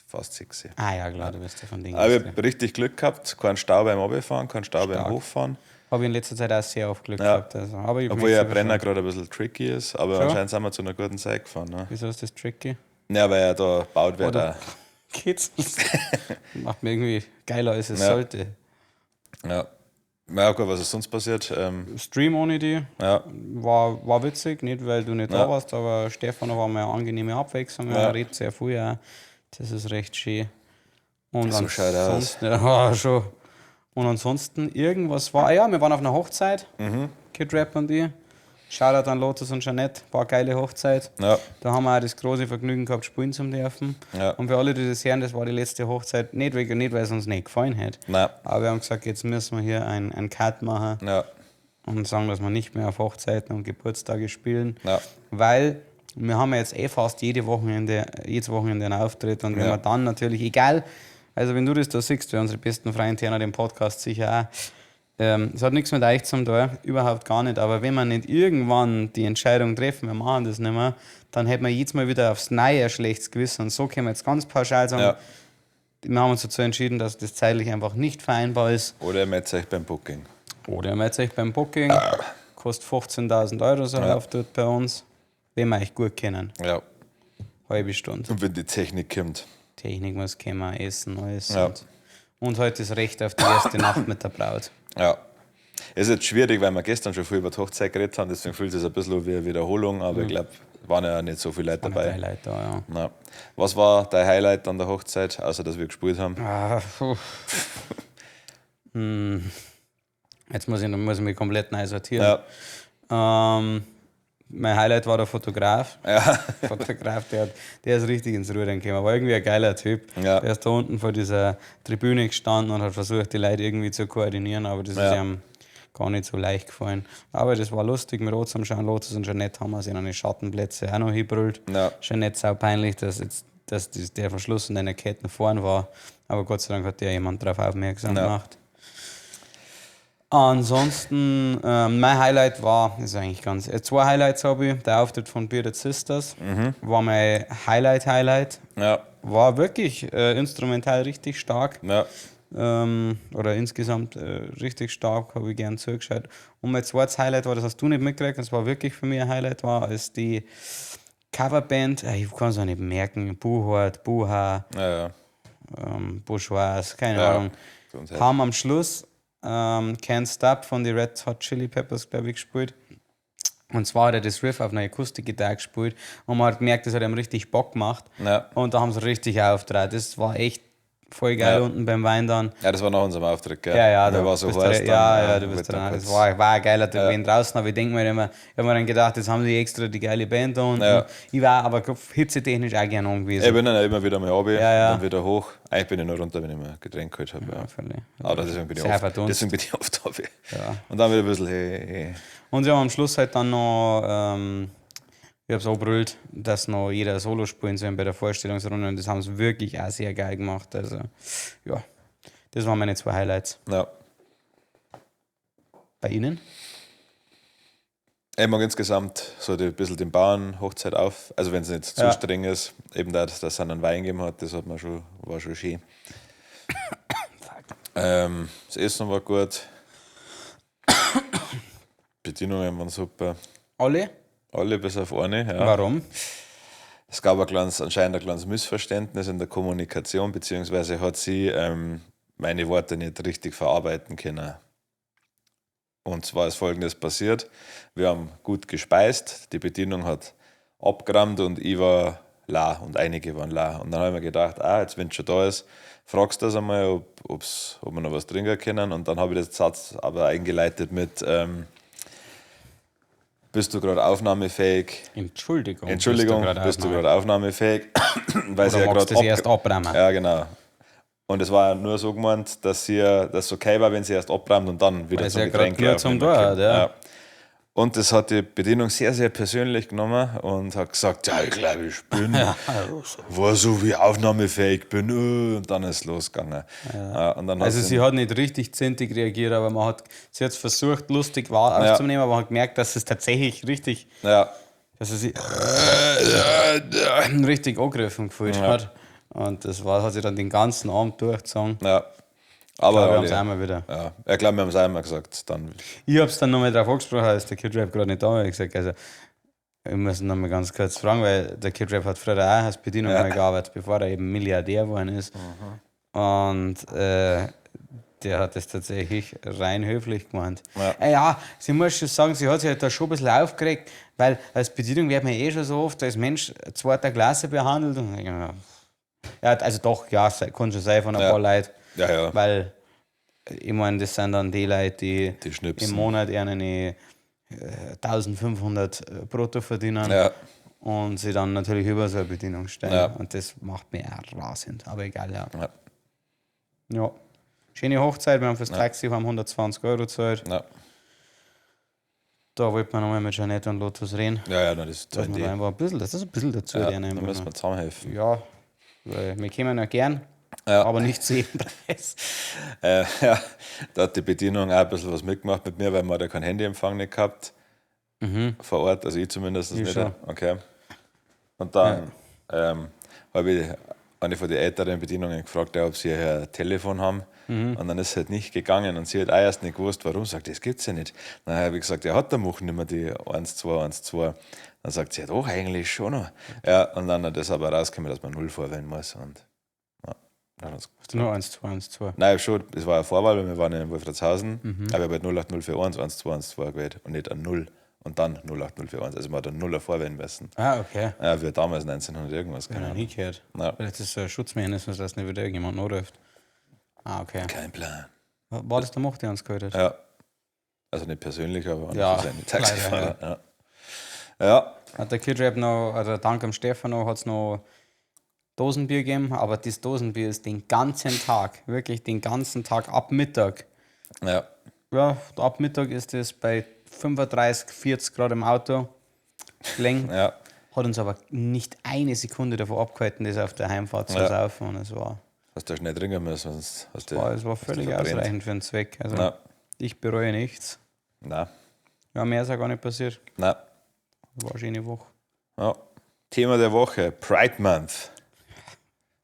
[SPEAKER 1] fast 6.
[SPEAKER 2] Ah ja, klar, du bist ja von Dingen.
[SPEAKER 1] Aber ich habe richtig Glück gehabt, keinen Stau beim Runterfahren, keinen Stau beim Hochfahren.
[SPEAKER 2] Habe ich in letzter Zeit auch sehr oft Glück gehabt. Also. Aber ich
[SPEAKER 1] Obwohl ja Brenner gerade ein bisschen tricky ist, aber
[SPEAKER 2] Schon?
[SPEAKER 1] anscheinend sind wir zu einer guten Zeit gefahren. Ne?
[SPEAKER 2] Wieso ist das tricky?
[SPEAKER 1] Ja, weil ja da gebaut wird.
[SPEAKER 2] Oder-
[SPEAKER 1] Auch.
[SPEAKER 2] Geht's? Macht mir irgendwie geiler, als es
[SPEAKER 1] Ja.
[SPEAKER 2] sollte.
[SPEAKER 1] Ja. Ja, gut, was ist sonst passiert?
[SPEAKER 2] Stream ohne die
[SPEAKER 1] Ja,
[SPEAKER 2] war witzig, nicht weil du nicht
[SPEAKER 1] Ja.
[SPEAKER 2] da warst, aber Stefan war mal eine angenehme Abwechslung.
[SPEAKER 1] Ja.
[SPEAKER 2] Er redet sehr viel auch. Das ist recht schön. Und
[SPEAKER 1] So schaut er aus.
[SPEAKER 2] ansonsten, ja, schon. Und ansonsten irgendwas war. Ah ja, wir waren auf einer Hochzeit.
[SPEAKER 1] Mhm.
[SPEAKER 2] Kid Rap und ich. Shoutout an Lotus und Jeanette, war eine geile Hochzeit.
[SPEAKER 1] ja,
[SPEAKER 2] Da haben wir auch das große Vergnügen gehabt, spielen zu dürfen.
[SPEAKER 1] Ja.
[SPEAKER 2] Und für alle, die das hören, das war die letzte Hochzeit. Nicht, nicht weil es uns nicht gefallen hat.
[SPEAKER 1] nein,
[SPEAKER 2] Aber wir haben gesagt, jetzt müssen wir hier einen Cut machen
[SPEAKER 1] ja,
[SPEAKER 2] und sagen, dass wir nicht mehr auf Hochzeiten und Geburtstage spielen.
[SPEAKER 1] ja,
[SPEAKER 2] Weil wir haben ja jetzt eh fast jedes Wochenende einen Auftritt. Und wenn
[SPEAKER 1] Ja.
[SPEAKER 2] wir dann natürlich, egal, also wenn du das da siehst, wir unsere besten Freunde hören den Podcast sicher auch. Es hat nichts mit euch zum tun, überhaupt gar nicht. Aber wenn wir nicht irgendwann die Entscheidung treffen, wir machen das nicht mehr, dann hätten wir jedes Mal wieder aufs Neue ein schlechtes Gewissen. Und so können wir jetzt ganz pauschal sagen,
[SPEAKER 1] ja.
[SPEAKER 2] wir haben uns dazu entschieden, dass das zeitlich einfach nicht vereinbar ist.
[SPEAKER 1] Oder ihr meldet euch beim Booking.
[SPEAKER 2] Oder ihr meldet euch beim Booking, kostet 15.000 Euro so ein
[SPEAKER 1] Ja.
[SPEAKER 2] Auftritt bei uns, wenn wir euch gut kennen.
[SPEAKER 1] Ja.
[SPEAKER 2] Halbe Stunde.
[SPEAKER 1] Und wenn die Technik kommt.
[SPEAKER 2] Technik muss kommen, Essen, alles.
[SPEAKER 1] Ja.
[SPEAKER 2] Und heute das Recht auf die erste Nacht mit der Braut.
[SPEAKER 1] Ja. Ist jetzt schwierig, weil wir gestern schon viel über die Hochzeit geredet haben, deswegen fühlt es sich ein bisschen wie eine Wiederholung, aber ich glaube, waren ja nicht so viele Leute
[SPEAKER 2] Drei
[SPEAKER 1] dabei.
[SPEAKER 2] Leute da, ja.
[SPEAKER 1] Ja. Was war dein Highlight an der Hochzeit, außer dass wir gespielt haben?
[SPEAKER 2] Ah, puh. Jetzt muss ich mich komplett neu sortieren.
[SPEAKER 1] Ja.
[SPEAKER 2] Mein Highlight war der Fotograf.
[SPEAKER 1] Ja.
[SPEAKER 2] Fotograf, der ist richtig ins Rudern gekommen. War irgendwie ein geiler Typ.
[SPEAKER 1] Ja.
[SPEAKER 2] Der ist da unten vor dieser Tribüne gestanden und hat versucht, die Leute irgendwie zu koordinieren, aber das ist
[SPEAKER 1] Ja.
[SPEAKER 2] ihm gar nicht so leicht gefallen. Aber das war lustig mit Rot zum Schauen. Lotus und Jeanette haben wir sich an die Schattenplätze auch noch hingebrüllt.
[SPEAKER 1] Ja.
[SPEAKER 2] Jeanette sau peinlich, dass jetzt dass das, der Verschluss in deiner Ketten vorn war. Aber Gott sei Dank hat der jemand darauf aufmerksam
[SPEAKER 1] Ja.
[SPEAKER 2] gemacht. Ansonsten, mein Highlight war, ist eigentlich ganz, zwei Highlights habe ich. Der Auftritt von Bearded Sisters war mein Highlight.
[SPEAKER 1] Ja.
[SPEAKER 2] War wirklich instrumental richtig stark.
[SPEAKER 1] Ja.
[SPEAKER 2] Oder insgesamt richtig stark, habe ich gern zugeschaut. Und mein zweites Highlight war, das hast du nicht mitgekriegt, das war wirklich für mich ein Highlight, war, als die Coverband, ich kann es auch nicht merken, Buhort, Buha,
[SPEAKER 1] Ja, ja.
[SPEAKER 2] Bourgeois, keine
[SPEAKER 1] Ja,
[SPEAKER 2] Ahnung,
[SPEAKER 1] für uns halt.
[SPEAKER 2] haben am Schluss Can't Stop von den Red Hot Chili Peppers, glaube ich, gespielt. Und zwar hat er das Riff auf einer Akustikgitarre gespielt und man hat gemerkt, das hat ihm richtig Bock gemacht.
[SPEAKER 1] Ja.
[SPEAKER 2] Und da haben sie richtig aufgetragen. Das war echt voll geil
[SPEAKER 1] Ja.
[SPEAKER 2] unten beim Wein dann.
[SPEAKER 1] Ja, das war nach unserem Auftritt, gell?
[SPEAKER 2] Ja, ja,
[SPEAKER 1] Mir
[SPEAKER 2] da
[SPEAKER 1] war so
[SPEAKER 2] bist
[SPEAKER 1] heiß
[SPEAKER 2] du,
[SPEAKER 1] dann.
[SPEAKER 2] ja, ja, du bist
[SPEAKER 1] wollte
[SPEAKER 2] dran.
[SPEAKER 1] dann
[SPEAKER 2] Das
[SPEAKER 1] kurz-
[SPEAKER 2] war ein geiler Typ ja. draußen, aber ich denke mir immer, ich habe mir dann gedacht, jetzt haben die extra die geile Band da unten.
[SPEAKER 1] Ja.
[SPEAKER 2] Ich war aber hitzetechnisch auch gern angewiesen.
[SPEAKER 1] Ich bin dann immer wieder mal runter,
[SPEAKER 2] Ja, ja.
[SPEAKER 1] dann wieder hoch. Eigentlich bin ich nur runter, wenn ich mir ein Getränk geholt habe. Ja.
[SPEAKER 2] völlig.
[SPEAKER 1] Aber deswegen bin ich
[SPEAKER 2] Sehr
[SPEAKER 1] oft,
[SPEAKER 2] verdunst.
[SPEAKER 1] deswegen bin ich oft runter.
[SPEAKER 2] Ja.
[SPEAKER 1] Und dann wieder ein bisschen, hey, hey.
[SPEAKER 2] Und sie haben am Schluss halt dann noch, ich hab's auch brüllt, dass noch jeder Solo spielen soll bei der Vorstellungsrunde und das haben sie wirklich auch sehr geil gemacht. Also, ja, das waren meine zwei Highlights.
[SPEAKER 1] Ja.
[SPEAKER 2] Bei Ihnen?
[SPEAKER 1] Ich mag insgesamt so die, ein bisschen den Bauern Hochzeit auf, also wenn es nicht zu
[SPEAKER 2] Ja.
[SPEAKER 1] streng ist, eben da, dass es einen Wein gegeben hat, das hat man schon, war schon schön. Das Essen war gut. Bedienungen waren super.
[SPEAKER 2] Alle?
[SPEAKER 1] Alle bis auf eine. Ja.
[SPEAKER 2] Warum?
[SPEAKER 1] Es gab ein kleines, anscheinend ein kleines Missverständnis in der Kommunikation, beziehungsweise hat sie meine Worte nicht richtig verarbeiten können. Und zwar ist Folgendes passiert. Wir haben gut gespeist, die Bedienung hat abgerammt und ich war la und einige waren la. Und dann habe ich mir gedacht, jetzt wenn es schon da ist, fragst du das einmal, ob wir noch was trinken können. Und dann habe ich den Satz aber eingeleitet mit, bist du gerade aufnahmefähig?
[SPEAKER 2] Entschuldigung.
[SPEAKER 1] Entschuldigung, bist du gerade aufnahmefähig? Weil sie
[SPEAKER 2] Oder
[SPEAKER 1] ja
[SPEAKER 2] magst
[SPEAKER 1] gerade
[SPEAKER 2] du das erst abräumen?
[SPEAKER 1] Ja, genau. Und es war ja nur so gemeint, dass es okay war, wenn sie erst abräumt und dann wieder
[SPEAKER 2] Weil
[SPEAKER 1] zum
[SPEAKER 2] sie ja grad
[SPEAKER 1] Getränk
[SPEAKER 2] nur zum
[SPEAKER 1] aufnehmen
[SPEAKER 2] Tor
[SPEAKER 1] können.
[SPEAKER 2] hat, ja.
[SPEAKER 1] Und das hat die Bedienung sehr, sehr persönlich genommen und hat gesagt, ja, ich glaube, ich bin, war so wie aufnahmefähig bin. Und dann ist es losgegangen. Ja. Und dann hat
[SPEAKER 2] Also sie hat nicht richtig zintig reagiert, aber man hat, sie hat es versucht, lustig wahr
[SPEAKER 1] Ja.
[SPEAKER 2] aufzunehmen, aber man hat gemerkt, dass es tatsächlich richtig,
[SPEAKER 1] ja,
[SPEAKER 2] dass sie sich richtig angegriffen gefühlt hat. Und das war, hat sich dann den ganzen Abend durchgezogen.
[SPEAKER 1] Ja. Aber
[SPEAKER 2] Aber wir haben
[SPEAKER 1] alle,
[SPEAKER 2] es einmal wieder.
[SPEAKER 1] ja. Ich glaube, wir haben es einmal gesagt. Dann,
[SPEAKER 2] Ich habe es dann nochmal drauf angesprochen, als der Kid Rap gerade nicht da war. Ich gesagt, also, ich muss ihn nochmal ganz kurz fragen, weil der Kid Rap hat früher auch als Bedienung
[SPEAKER 1] Ja.
[SPEAKER 2] mal gearbeitet, bevor er eben Milliardär geworden ist. Und der hat das tatsächlich rein höflich gemeint.
[SPEAKER 1] Ja.
[SPEAKER 2] Ja, sie muss schon sagen, sie hat sich halt da schon ein bisschen aufgeregt, weil als Bedienung wird man eh schon so oft als Mensch zweiter Klasse behandelt. Und ich, ja, also doch, ja, kann schon sein von ein
[SPEAKER 1] Ja.
[SPEAKER 2] paar Leuten.
[SPEAKER 1] ja, ja.
[SPEAKER 2] Weil, ich meine, das sind dann die Leute, die,
[SPEAKER 1] Die schnipsen.
[SPEAKER 2] im Monat eine 1500 brutto verdienen
[SPEAKER 1] Ja.
[SPEAKER 2] und sie dann natürlich über so eine Bedienung stellen.
[SPEAKER 1] Ja.
[SPEAKER 2] Und das macht mich auch rasend, aber egal, ja.
[SPEAKER 1] Ja.
[SPEAKER 2] Ja. Schöne Hochzeit, wir haben fürs Taxi haben 120 Euro gezahlt.
[SPEAKER 1] Ja,
[SPEAKER 2] Da wollten wir nochmal mit Jeanette und Lotus reden.
[SPEAKER 1] ja, ja, nein, das ist
[SPEAKER 2] Dass
[SPEAKER 1] eine
[SPEAKER 2] wir
[SPEAKER 1] Idee.
[SPEAKER 2] da einfach ein bisschen, dass das ein bisschen dazu
[SPEAKER 1] Ja,
[SPEAKER 2] lernen.
[SPEAKER 1] da müssen wir zusammenhelfen.
[SPEAKER 2] Ja, weil wir kommen ja gern,
[SPEAKER 1] Ja.
[SPEAKER 2] aber nicht zu jedem Preis.
[SPEAKER 1] Ja, da hat die Bedienung auch ein bisschen was mitgemacht mit mir, weil man da keinen Handyempfang nicht gehabt. Vor Ort, also ich zumindest
[SPEAKER 2] Ich
[SPEAKER 1] nicht.
[SPEAKER 2] schon.
[SPEAKER 1] Okay. Und dann habe ich eine von den älteren Bedienungen gefragt, ja, ob sie hier ein Telefon haben. Und dann ist es halt nicht gegangen. Und sie hat auch erst nicht gewusst, warum. Sagt, das gibt's ja nicht. Dann habe ich gesagt, ja, hat der Much nicht mehr die 1, 2, 1, 2. Dann sagt sie, ja doch, eigentlich schon noch. Ja, und dann hat das aber rausgekommen, dass man 0 vorwählen muss. Und ja, dann hat's
[SPEAKER 2] Hast du nur 1, 2, 1, 2.
[SPEAKER 1] Nein, schon, es war eine Vorwahl, weil wir waren in Wolfratshausen, aber ich habe halt 08041 1212 gewählt und nicht ein 0 und dann 08041. Also man hat ein 0 vorwählen müssen.
[SPEAKER 2] Ah, okay.
[SPEAKER 1] Ja, wir damals 1900 irgendwas, keine
[SPEAKER 2] Hab ich noch
[SPEAKER 1] Ahnung.
[SPEAKER 2] nie gehört.
[SPEAKER 1] Ja.
[SPEAKER 2] Vielleicht ist das so ein Schutzmechanismus, dass nicht wieder irgendjemand anruft. Ah, okay.
[SPEAKER 1] Kein Plan.
[SPEAKER 2] War das der Moch, der uns gehört hat?
[SPEAKER 1] Ja. Also nicht persönlich, aber
[SPEAKER 2] Ja,
[SPEAKER 1] ja, seine Taxifahrer. Ja. Ja.
[SPEAKER 2] Hat der Kid Rap noch, also dank am Stefano hat es noch Dosenbier gegeben, aber das Dosenbier ist den ganzen Tag, wirklich den ganzen Tag ab Mittag.
[SPEAKER 1] Ja.
[SPEAKER 2] Ja, ab Mittag ist es bei 35, 40 Grad im Auto gelegen.
[SPEAKER 1] Ja.
[SPEAKER 2] Hat uns aber nicht eine Sekunde davor abgehalten, das auf der Heimfahrt zu
[SPEAKER 1] Ja.
[SPEAKER 2] saufen. Und es war,
[SPEAKER 1] Hast du schnell trinken müssen, sonst hast du.
[SPEAKER 2] es war
[SPEAKER 1] hast du
[SPEAKER 2] völlig
[SPEAKER 1] verbrennt.
[SPEAKER 2] ausreichend für den Zweck. Also
[SPEAKER 1] Ja.
[SPEAKER 2] ich bereue nichts.
[SPEAKER 1] Nein.
[SPEAKER 2] Ja, mehr ist auch gar nicht passiert.
[SPEAKER 1] Nein.
[SPEAKER 2] War eine schöne Woche.
[SPEAKER 1] Ja. Thema der Woche: Pride Month.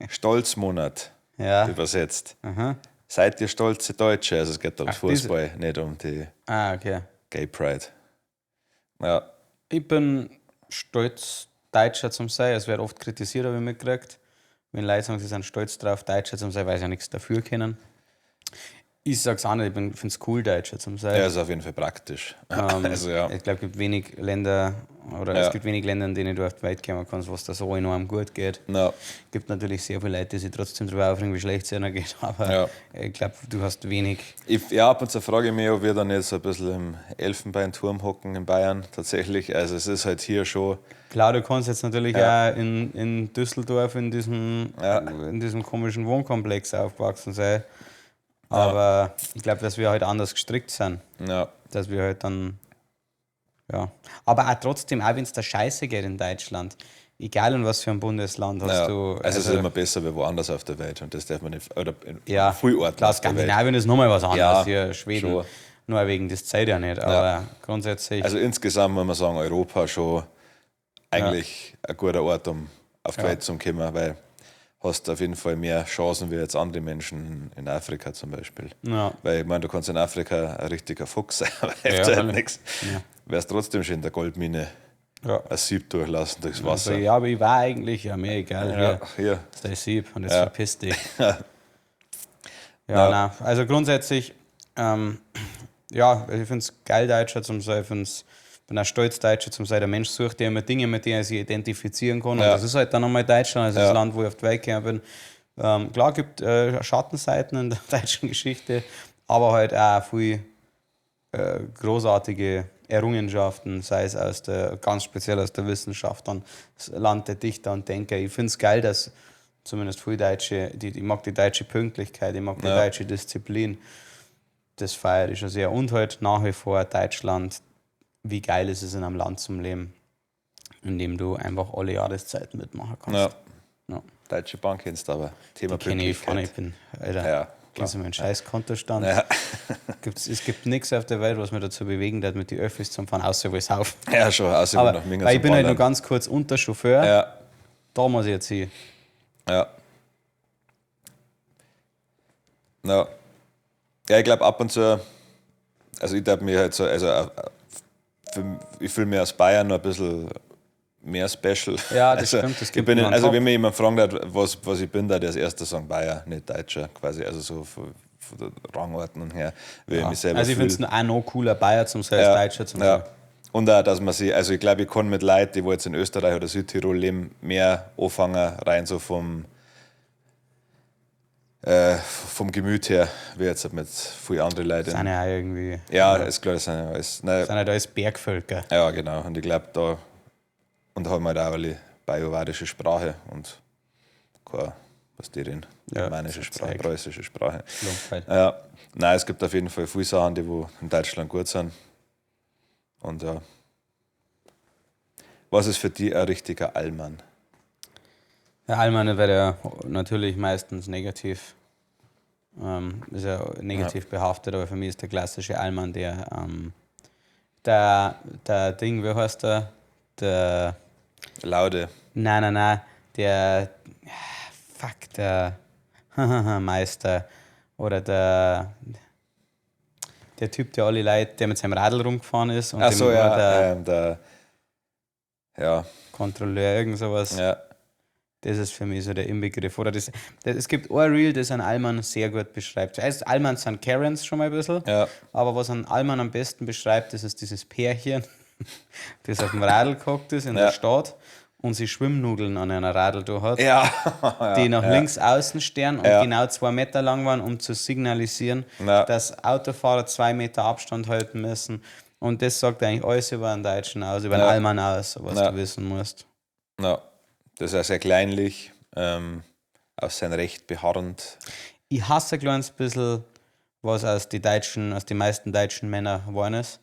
[SPEAKER 1] Stolzmonat
[SPEAKER 2] Ja.
[SPEAKER 1] übersetzt.
[SPEAKER 2] Aha.
[SPEAKER 1] Seid ihr stolze Deutsche? Also es geht ums
[SPEAKER 2] Ach, diese-
[SPEAKER 1] Fußball, nicht um die
[SPEAKER 2] Ah, okay.
[SPEAKER 1] Gay Pride. Ja,
[SPEAKER 2] Ich bin stolz, Deutscher zum sein. Es wird oft kritisiert, habe ich mitgekriegt. Wenn Leute sagen, sie sind stolz drauf, Deutscher zum sein, weil sie ja nichts dafür können. Ich sag's auch nicht, ich finde es cool, Deutscher zum sein.
[SPEAKER 1] ja, ist auf jeden Fall praktisch. Also ja,
[SPEAKER 2] Ich glaube, es gibt wenig Länder, oder
[SPEAKER 1] Ja.
[SPEAKER 2] es gibt wenig Länder, in denen du auf die Welt kommen kannst, wo es da so enorm gut geht.
[SPEAKER 1] Ja.
[SPEAKER 2] Es gibt natürlich sehr viele Leute, die sich trotzdem darüber aufregen, wie schlecht es ihnen geht, aber
[SPEAKER 1] Ja.
[SPEAKER 2] ich glaube, du hast wenig.
[SPEAKER 1] Ich, ja, ab und zu frage ich mich, ob wir dann jetzt ein bisschen im Elfenbeinturm hocken in Bayern tatsächlich. Also es ist halt hier schon,
[SPEAKER 2] Klar, du kannst jetzt natürlich
[SPEAKER 1] Ja.
[SPEAKER 2] auch in Düsseldorf
[SPEAKER 1] Ja.
[SPEAKER 2] in diesem komischen Wohnkomplex aufgewachsen sein. Aber ich glaube, dass wir halt anders gestrickt sind.
[SPEAKER 1] ja,
[SPEAKER 2] Dass wir halt dann. Ja. Aber auch trotzdem, auch wenn es da scheiße geht in Deutschland, egal in was für ein Bundesland hast
[SPEAKER 1] ja.
[SPEAKER 2] du.
[SPEAKER 1] Also es ist immer besser wie woanders auf der Welt und das darf man nicht, oder in
[SPEAKER 2] ja,
[SPEAKER 1] vielen Orten
[SPEAKER 2] Klar,
[SPEAKER 1] auf der Welt.
[SPEAKER 2] Skandinavien ist nochmal was anderes.
[SPEAKER 1] Ja,
[SPEAKER 2] Hier, Schweden,
[SPEAKER 1] schon.
[SPEAKER 2] Norwegen, das zählt ja nicht. Aber grundsätzlich.
[SPEAKER 1] Also insgesamt muss man sagen, Europa schon eigentlich ein guter Ort, um auf die Welt zu kommen, weil hast auf jeden Fall mehr Chancen wie jetzt andere Menschen in Afrika zum Beispiel.
[SPEAKER 2] ja.
[SPEAKER 1] Weil ich meine, du kannst in Afrika ein richtiger Fuchs sein, aber hilft
[SPEAKER 2] Ja,
[SPEAKER 1] halt
[SPEAKER 2] freilich.
[SPEAKER 1] nichts. Wärst trotzdem schon in der Goldmine
[SPEAKER 2] Ja.
[SPEAKER 1] ein Sieb durchlassen durchs Wasser.
[SPEAKER 2] Also, ja, aber ich war eigentlich, ja, mir egal.
[SPEAKER 1] Ja,
[SPEAKER 2] Hier,
[SPEAKER 1] hier.
[SPEAKER 2] ist dein Sieb und jetzt verpiss dich. Ja, nein. Also grundsätzlich, ja, ich finde es geil, Deutscher zum sein. Ich find's, bin auch stolz, Deutscher zum sein. Der Mensch sucht ja immer Dinge, mit denen er sich identifizieren kann. Und
[SPEAKER 1] Ja.
[SPEAKER 2] das ist halt dann nochmal Deutschland, also das
[SPEAKER 1] Ja.
[SPEAKER 2] Land, wo ich auf die Welt gekommen bin. Klar gibt Schattenseiten in der deutschen Geschichte, aber halt auch viel großartige Errungenschaften, sei es aus der, ganz speziell aus der Wissenschaft, dann das Land der Dichter und Denker. Ich finde es geil, dass zumindest viele Deutsche, ich mag die deutsche Pünktlichkeit, ich mag die
[SPEAKER 1] Ja.
[SPEAKER 2] deutsche Disziplin. Das feiere ich schon sehr. Und halt nach wie vor Deutschland, wie geil ist es in einem Land zum Leben, in dem du einfach alle Jahreszeiten mitmachen kannst.
[SPEAKER 1] Ja.
[SPEAKER 2] Ja.
[SPEAKER 1] Deutsche Bank kennst du aber. Thema
[SPEAKER 2] Kenne ich von, ich
[SPEAKER 1] Pünktlichkeit.
[SPEAKER 2] bin, Alter,
[SPEAKER 1] Ja,
[SPEAKER 2] kennst du meinen scheiß Kontostand?
[SPEAKER 1] Ja.
[SPEAKER 2] Es gibt nichts auf der Welt, was mich dazu bewegen hat, mit den Öffis zum Fahren, außer wo ich saufe.
[SPEAKER 1] Ja, schon, außer
[SPEAKER 2] Aber
[SPEAKER 1] nach Minga
[SPEAKER 2] weil ich
[SPEAKER 1] zum
[SPEAKER 2] bin halt nur
[SPEAKER 1] Ballern.
[SPEAKER 2] ganz kurz unter Chauffeur,
[SPEAKER 1] Ja,
[SPEAKER 2] da muss ich jetzt hin.
[SPEAKER 1] ja. Ja, ja, ich glaube ab und zu, also ich darf mir halt so, also ich fühle mich aus Bayern noch ein bisschen mehr special.
[SPEAKER 2] Ja, das
[SPEAKER 1] also,
[SPEAKER 2] stimmt, das
[SPEAKER 1] ich
[SPEAKER 2] gibt
[SPEAKER 1] bin,
[SPEAKER 2] mir einen
[SPEAKER 1] also
[SPEAKER 2] Top.
[SPEAKER 1] wenn mich jemand fragt hat, was ich bin, da der als erster sagen Bayer, nicht Deutscher quasi, also so von der Rangordnung her, wie ich mich selber
[SPEAKER 2] Also ich
[SPEAKER 1] fühl.
[SPEAKER 2] finde es auch noch cooler, Bayer zum sein, als Deutscher zum
[SPEAKER 1] Ja.
[SPEAKER 2] sein.
[SPEAKER 1] Und auch, dass man sich, also ich glaube, ich kann mit Leuten, die wo jetzt in Österreich oder Südtirol leben, mehr anfangen, rein so vom Gemüt her, wie jetzt mit vielen anderen Leuten.
[SPEAKER 2] Sind ja auch irgendwie,
[SPEAKER 1] Ja, ist klar, das sind ja alles. Nein,
[SPEAKER 2] sind ja da alles Bergvölker.
[SPEAKER 1] ja, genau. Und ich glaube, da und haben halt auch alle bajuwarische Sprache und keine, was die reden,
[SPEAKER 2] Ja,
[SPEAKER 1] germanische
[SPEAKER 2] so
[SPEAKER 1] Sprache,
[SPEAKER 2] Zeug.
[SPEAKER 1] preußische Sprache.
[SPEAKER 2] Lumpheit.
[SPEAKER 1] Ja, nein, es gibt auf jeden Fall viele Sachen, die wo in Deutschland gut sind. Und ja. Was ist für dich ein richtiger Allmann?
[SPEAKER 2] Der Allmann wird ja natürlich meistens negativ, ist ja negativ behaftet, aber für mich ist der klassische Allmann der, der Ding, wie heißt der? Der,
[SPEAKER 1] Laude.
[SPEAKER 2] nein, nein, nein, der, fuck, der Meister oder der Typ, der alle Leute, der mit seinem Radl rumgefahren ist und
[SPEAKER 1] Ach so,
[SPEAKER 2] dem,
[SPEAKER 1] ja.
[SPEAKER 2] der
[SPEAKER 1] Der, ja,
[SPEAKER 2] Kontrolleur, irgend sowas.
[SPEAKER 1] ja.
[SPEAKER 2] Das ist für mich so der Inbegriff. Oder es gibt ein Reel, das einen Allmann sehr gut beschreibt. Zuerst Allmann sind Karens schon mal ein bisschen,
[SPEAKER 1] Ja.
[SPEAKER 2] aber was einen Allmann am besten beschreibt, das ist dieses Pärchen, das auf dem Radl gehockt ist in
[SPEAKER 1] Ja.
[SPEAKER 2] der Stadt und sie Schwimmnudeln an einer Radl da hat,
[SPEAKER 1] Ja.
[SPEAKER 2] die nach links außen stehen und
[SPEAKER 1] Ja.
[SPEAKER 2] genau 2 Meter lang waren, um zu signalisieren,
[SPEAKER 1] Ja.
[SPEAKER 2] dass Autofahrer 2 Meter Abstand halten müssen. Und das sagt eigentlich alles über einen Deutschen aus, über einen
[SPEAKER 1] Ja.
[SPEAKER 2] Allmann aus, was
[SPEAKER 1] Ja.
[SPEAKER 2] du wissen musst.
[SPEAKER 1] Ja. Das ist ja sehr kleinlich, auf sein Recht beharrend.
[SPEAKER 2] Ich hasse ein kleines bisschen, was aus die Deutschen, aus die meisten deutschen Männer geworden ist.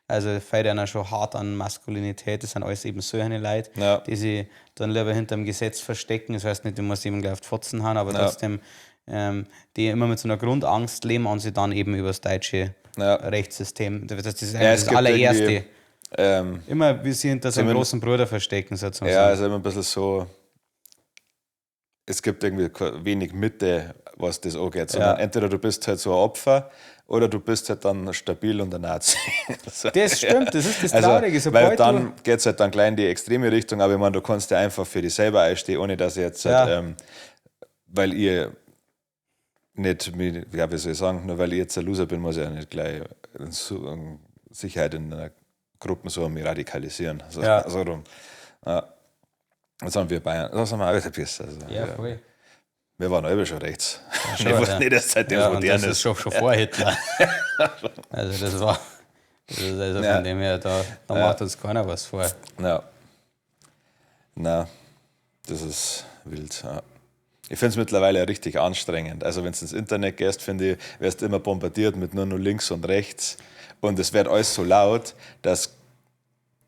[SPEAKER 2] Also fällt einer schon hart an Maskulinität. Das sind alles eben solche Leute,
[SPEAKER 1] Ja.
[SPEAKER 2] die sich dann lieber hinterm Gesetz verstecken. Das heißt nicht, du musst jemanden gleich auf die Fotzen hauen, aber
[SPEAKER 1] Ja.
[SPEAKER 2] trotzdem, die immer mit so einer Grundangst leben und sie dann eben über das deutsche
[SPEAKER 1] Ja.
[SPEAKER 2] Rechtssystem. Das ist
[SPEAKER 1] Ja,
[SPEAKER 2] eigentlich
[SPEAKER 1] es
[SPEAKER 2] das
[SPEAKER 1] gibt
[SPEAKER 2] allererste.
[SPEAKER 1] irgendwie,
[SPEAKER 2] Immer wie sie hinter seinem
[SPEAKER 1] Zumindest-
[SPEAKER 2] großen Bruder verstecken, sozusagen.
[SPEAKER 1] Ja, also immer ein bisschen so, es gibt irgendwie wenig Mitte, was das angeht, sondern
[SPEAKER 2] Ja.
[SPEAKER 1] entweder du bist halt so ein Opfer oder du bist halt dann stabil und ein Nazi. So,
[SPEAKER 2] Das stimmt, das ist das
[SPEAKER 1] Also,
[SPEAKER 2] Traurige. Sobald
[SPEAKER 1] weil dann geht es halt dann gleich in die extreme Richtung, aber ich meine, du kannst ja einfach für dich selber einstehen, ohne dass ich jetzt halt,
[SPEAKER 2] Ja.
[SPEAKER 1] weil ihr nicht, mit, ja, wie soll ich sagen, nur weil ich jetzt ein Loser bin, muss ich ja nicht gleich in Sicherheit in einer Gruppe so mich radikalisieren. So,
[SPEAKER 2] Ja.
[SPEAKER 1] so rum. Ja. Das haben wir Bayern, das haben wir auch wieder besser. Also,
[SPEAKER 2] du, ja, voll.
[SPEAKER 1] Wir waren alle schon rechts.
[SPEAKER 2] schon,
[SPEAKER 1] ich wusste
[SPEAKER 2] ja.
[SPEAKER 1] nicht erst seitdem
[SPEAKER 2] Ja,
[SPEAKER 1] es
[SPEAKER 2] und
[SPEAKER 1] modern
[SPEAKER 2] das ist
[SPEAKER 1] ist.
[SPEAKER 2] schon vor Hitler. Also das war, das ist also
[SPEAKER 1] Ja.
[SPEAKER 2] von dem her, da macht uns keiner was vor.
[SPEAKER 1] Ja. Na, das ist wild. Ja. Ich finde es mittlerweile richtig anstrengend. Also, wenn du ins Internet gehst, finde ich, wirst du immer bombardiert mit nur noch links und rechts. Und es wird alles so laut, dass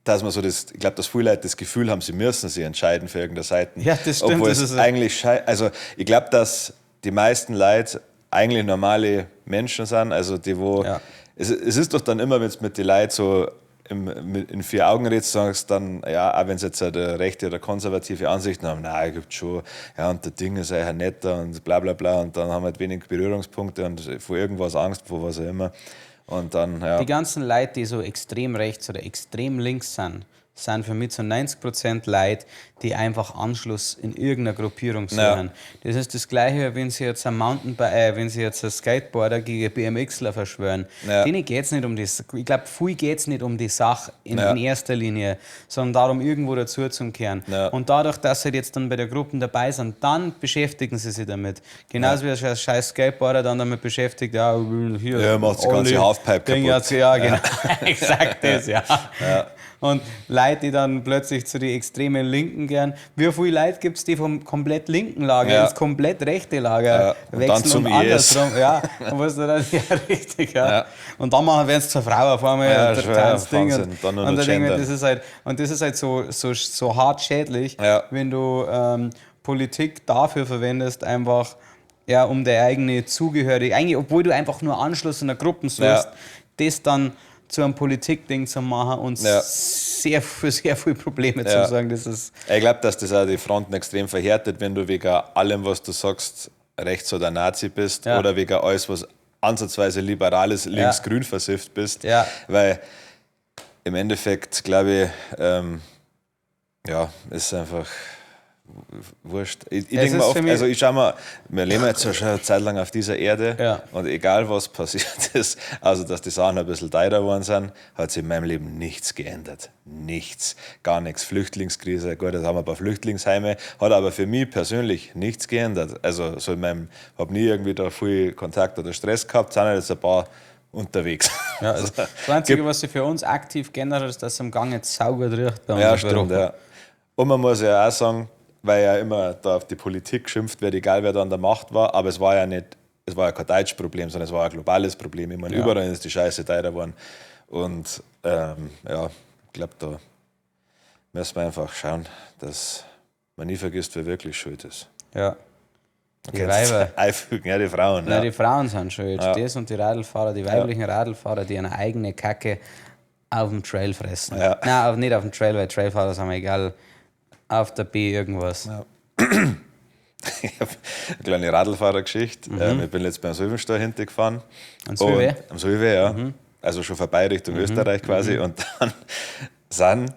[SPEAKER 1] man so das, ich glaube, dass viele Leute das Gefühl haben, sie müssen sich entscheiden für irgendeine Seite.
[SPEAKER 2] Ja, das stimmt,
[SPEAKER 1] Obwohl
[SPEAKER 2] das
[SPEAKER 1] es
[SPEAKER 2] ist-
[SPEAKER 1] eigentlich also ich glaube, dass die meisten Leute eigentlich normale Menschen sind, also die wo,
[SPEAKER 2] Ja.
[SPEAKER 1] es ist doch dann immer, wenn es mit den Leuten so in vier Augen redest, sagst dann, ja, auch wenn sie jetzt eine rechte oder konservative Ansichten haben, nein, gibt schon, ja, und der Ding ist eigentlich netter und bla bla bla und dann haben wir halt wenig Berührungspunkte und vor irgendwas Angst, vor was auch immer. Und dann, ja.
[SPEAKER 2] Die ganzen Leute, die so extrem rechts oder extrem links sind, sind für mich zu 90% Leute, die einfach Anschluss in irgendeiner Gruppierung suchen.
[SPEAKER 1] Ja.
[SPEAKER 2] Das ist das Gleiche, wenn sie jetzt ein Mountainbike, wenn sie jetzt ein Skateboarder gegen BMXler verschwören.
[SPEAKER 1] Ja.
[SPEAKER 2] Denen geht's nicht um das. Ich glaube, viel geht's nicht um die Sache
[SPEAKER 1] Ja.
[SPEAKER 2] in erster Linie, sondern darum, irgendwo dazu zu kehren.
[SPEAKER 1] Ja.
[SPEAKER 2] Und dadurch, dass sie jetzt dann bei der Gruppe dabei sind, dann beschäftigen sie sich damit. Genauso wie ein scheiß Skateboarder dann damit beschäftigt, ja, hier.
[SPEAKER 1] Ja, macht die ganze
[SPEAKER 2] Olli,
[SPEAKER 1] Halfpipe
[SPEAKER 2] Ding
[SPEAKER 1] kaputt.
[SPEAKER 2] Ja, genau. Exakt das, ja. Und Leute, die dann plötzlich zu den extremen Linken gern. Wie viele Leute gibt es, die vom komplett linken Lager
[SPEAKER 1] Ja.
[SPEAKER 2] ins komplett rechte Lager
[SPEAKER 1] Ja, und
[SPEAKER 2] wechseln
[SPEAKER 1] dann zum
[SPEAKER 2] und
[SPEAKER 1] IS.
[SPEAKER 2] andersrum. Ja, und was du dann, ja, richtig, ja.
[SPEAKER 1] Ja.
[SPEAKER 2] Und dann machen werden sie zur Frau auf einmal
[SPEAKER 1] Ja,
[SPEAKER 2] und
[SPEAKER 1] schon,
[SPEAKER 2] das
[SPEAKER 1] ja,
[SPEAKER 2] Ding.
[SPEAKER 1] Wahnsinn.
[SPEAKER 2] Und,
[SPEAKER 1] Dann nur
[SPEAKER 2] und
[SPEAKER 1] noch
[SPEAKER 2] dann denke ich mir,
[SPEAKER 1] gendern.
[SPEAKER 2] das ist halt, und das ist halt so, so, so hart schädlich,
[SPEAKER 1] Ja.
[SPEAKER 2] wenn du Politik dafür verwendest, einfach ja, um deine eigene Zugehörigkeit, eigentlich, obwohl du einfach nur Anschluss in der Gruppe suchst,
[SPEAKER 1] Ja.
[SPEAKER 2] das dann zu einem Politikding zu machen und
[SPEAKER 1] Ja.
[SPEAKER 2] sehr, für sehr viele Probleme
[SPEAKER 1] Ja.
[SPEAKER 2] zu sagen, das ist
[SPEAKER 1] Ich glaube, dass das auch die Fronten extrem verhärtet, wenn du wegen allem, was du sagst, rechts oder Nazi bist oder wegen alles, was ansatzweise liberal ist, links-grün versifft bist.
[SPEAKER 2] Ja.
[SPEAKER 1] Weil im Endeffekt, glaube ich, ja, ist einfach wurscht. Ich denke mir oft, also ich schau mal, wir leben jetzt schon eine Zeit lang auf dieser Erde und egal was passiert ist, also dass die Sachen ein bisschen teurer geworden sind, hat sich in meinem Leben nichts geändert. Nichts. Gar nichts. Flüchtlingskrise, gut, jetzt haben wir ein paar Flüchtlingsheime, hat aber für mich persönlich nichts geändert. Also so in meinem, hab nie irgendwie da viel Kontakt oder Stress gehabt, sind halt jetzt ein paar unterwegs.
[SPEAKER 2] Ja, also das Einzige, was sich für uns aktiv geändert hat, ist, dass es am Gang jetzt saugut riecht bei
[SPEAKER 1] uns. Ja, stimmt, ja. Und man muss ja auch sagen, weil ja immer da auf die Politik geschimpft wird, egal wer da an der Macht war, aber es war ja nicht, es war ja kein deutsches Problem, sondern es war ein globales Problem. Ich meine, überall ist die Scheiße teurer geworden. Und ja, ich glaube, da müssen wir einfach schauen, dass man nie vergisst, wer wirklich schuld ist.
[SPEAKER 2] Ja. Die Weiber.
[SPEAKER 1] Einfügen, ja, die Frauen.
[SPEAKER 2] Nein, die Frauen sind schuld. Ja. Das und die Radlfahrer, die weiblichen Radlfahrer, die eine eigene Kacke auf dem Trail fressen.
[SPEAKER 1] Ja.
[SPEAKER 2] Nein, nicht auf dem Trail, weil Trailfahrer sind mir egal. Auf der B irgendwas.
[SPEAKER 1] Ja. Ich habe eine kleine Radlfahrergeschichte. Ich bin jetzt beim Sylvenstein hintergefahren.
[SPEAKER 2] Am Sylve?
[SPEAKER 1] Am Sylve, ja. Mhm. Also schon vorbei Richtung Österreich quasi. Und dann sind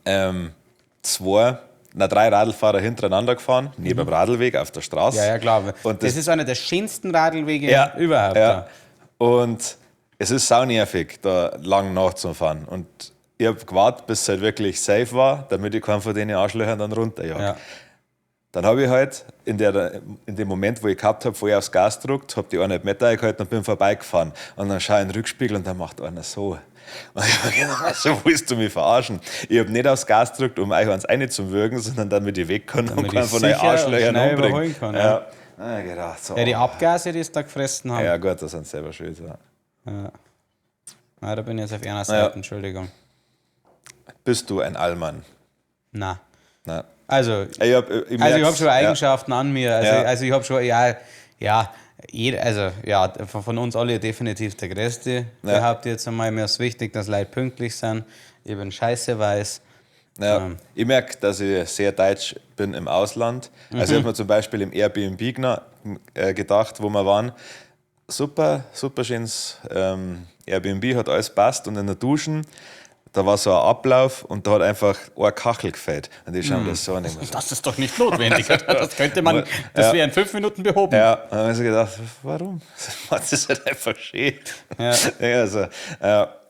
[SPEAKER 1] drei Radlfahrer hintereinander gefahren, neben dem Radlweg auf der Straße.
[SPEAKER 2] Ja, ja, klar. Und das ist einer der schönsten Radlwege überhaupt.
[SPEAKER 1] Ja. Und es ist saunervig, da lang nachzufahren. Und ich habe gewartet, bis es halt wirklich safe war, damit ich keinen von den Arschlöchern dann runterjag.
[SPEAKER 2] Ja.
[SPEAKER 1] Dann habe ich halt in dem Moment, wo ich gehabt habe, wo ich aufs Gas gedrückt, habe die 1,5 Meter eingehalten und bin vorbeigefahren. Und dann schaue ich in den Rückspiegel und dann macht einer so. Und ich habe gedacht, so willst du mich verarschen? Ich habe nicht aufs Gas gedrückt, um euch eins reinzuwürgen, sondern damit ich weg kann und keinen von euch Arschlöchern umbringen.
[SPEAKER 2] Kann, ja.
[SPEAKER 1] Ja. Ich gedacht, so.
[SPEAKER 2] Ja, die Abgase, die sie da gefressen haben.
[SPEAKER 1] Ja gut, das sind selber schuld. Ja.
[SPEAKER 2] Ja. Na, da bin ich jetzt auf einer Seite, Entschuldigung.
[SPEAKER 1] Bist du ein Allmann?
[SPEAKER 2] Nein.
[SPEAKER 1] Nein.
[SPEAKER 2] Also, ich hab schon Eigenschaften an mir. Also, ich habe schon, von uns alle definitiv der Größte. Ja. Behaupte jetzt einmal, mir ist wichtig, dass Leute pünktlich sind. Ich bin scheiße weiß.
[SPEAKER 1] Ja. Ich merke, dass ich sehr deutsch bin im Ausland. Also ich habe mir zum Beispiel im Airbnb gedacht, wo wir waren, super, super schönes Airbnb, hat alles passt und in der Duschen, da war so ein Ablauf und da hat einfach eine Kachel gefehlt. Und ich schaue mir das so an.
[SPEAKER 2] So, das ist doch nicht notwendig. Das könnte man, das wäre in 5 Minuten behoben.
[SPEAKER 1] Ja, und dann habe ich so gedacht, warum? Das ist halt einfach schön.
[SPEAKER 2] Ja.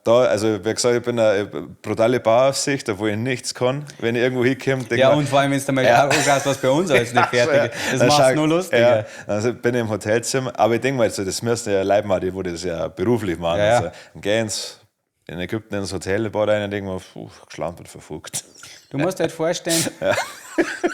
[SPEAKER 1] Also, wie gesagt, ich bin eine brutale Bauaufsicht, obwohl ich nichts kann. Wenn ich irgendwo hinkomme, denke
[SPEAKER 2] ich. Ja, und vor allem, wenn du mal anschaust, was bei uns alles nicht fertig ist. Das macht es nur lustiger.
[SPEAKER 1] Ja, also bin ich im Hotelzimmer, aber ich denke mal, das müssen ja Leute machen, die wo das ja beruflich machen.
[SPEAKER 2] Ja, ja.
[SPEAKER 1] Also, dann gehen sie in Ägypten ins Hotel, baut rein und denke mir, geschlampt und verfugt.
[SPEAKER 2] Du musst dir halt vorstellen,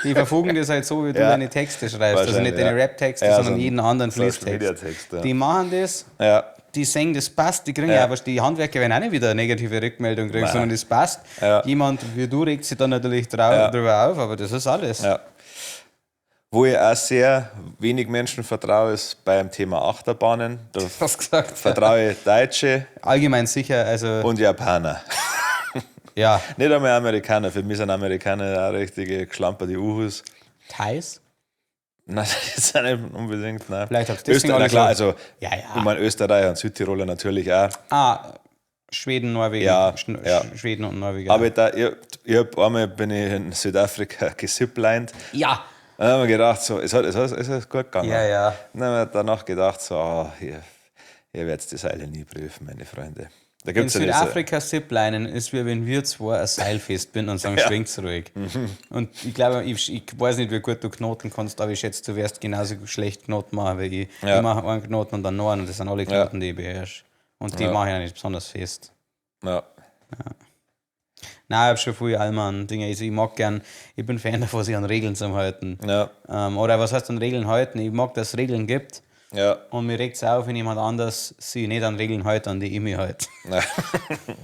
[SPEAKER 2] die verfugen das halt so, wie du deine Texte schreibst. Also nicht deine Rap-Texte, sondern jeden anderen Fließtext. Die machen das.
[SPEAKER 1] Ja.
[SPEAKER 2] Die sehen, das passt, die kriegen ja aber die Handwerker werden auch nicht wieder eine negative Rückmeldung kriegen, sondern das passt.
[SPEAKER 1] Ja.
[SPEAKER 2] Jemand wie du regt sich dann natürlich drüber auf, aber das ist alles.
[SPEAKER 1] Ja. Wo ich auch sehr wenig Menschen vertraue, ist beim Thema Achterbahnen. Da vertraue ich Deutsche.
[SPEAKER 2] Allgemein sicher. Also
[SPEAKER 1] und Japaner.
[SPEAKER 2] Ja.
[SPEAKER 1] Nicht einmal Amerikaner. Für mich sind Amerikaner auch richtige geschlamperte Uhus.
[SPEAKER 2] Thais?
[SPEAKER 1] Nein, das sind nicht unbedingt. Nein.
[SPEAKER 2] Vielleicht hab's deswegen
[SPEAKER 1] alle klar, also,
[SPEAKER 2] ja.
[SPEAKER 1] Ich meine, Österreicher und Südtiroler natürlich auch.
[SPEAKER 2] Ah, Schweden, Norwegen.
[SPEAKER 1] Ja,
[SPEAKER 2] Schweden und Norwegen.
[SPEAKER 1] Aber ich hab einmal bin ich in Südafrika gesiplined.
[SPEAKER 2] Ja.
[SPEAKER 1] Dann haben wir gedacht, so, es ist gut gegangen.
[SPEAKER 2] Ja, ja.
[SPEAKER 1] Dann haben wir danach gedacht, so, ihr werdet die Seile nie prüfen, meine Freunde. Da gibt's
[SPEAKER 2] in Südafrika Ziplinen ist wie wenn wir zwei ein Seil festbinden und sagen, schwingt's ruhig. Und ich glaube, ich weiß nicht, wie gut du Knoten kannst, aber ich schätze, du wirst genauso schlecht Knoten machen wie ich.
[SPEAKER 1] Ja.
[SPEAKER 2] Ich mache einen Knoten und dann noch einen und das sind alle Knoten, die ich beherrsche. Und die mache ich ja nicht besonders fest.
[SPEAKER 1] Ja.
[SPEAKER 2] Nein, ich habe schon viel Allmann-Dinge. Also ich mag gern, ich bin Fan davon, sich an Regeln zu halten.
[SPEAKER 1] Ja.
[SPEAKER 2] Oder was heißt an Regeln halten? Ich mag, dass es Regeln gibt.
[SPEAKER 1] Ja.
[SPEAKER 2] Und mir regt es auf, wenn jemand anders sich nicht an Regeln hält, an die ich mich halte.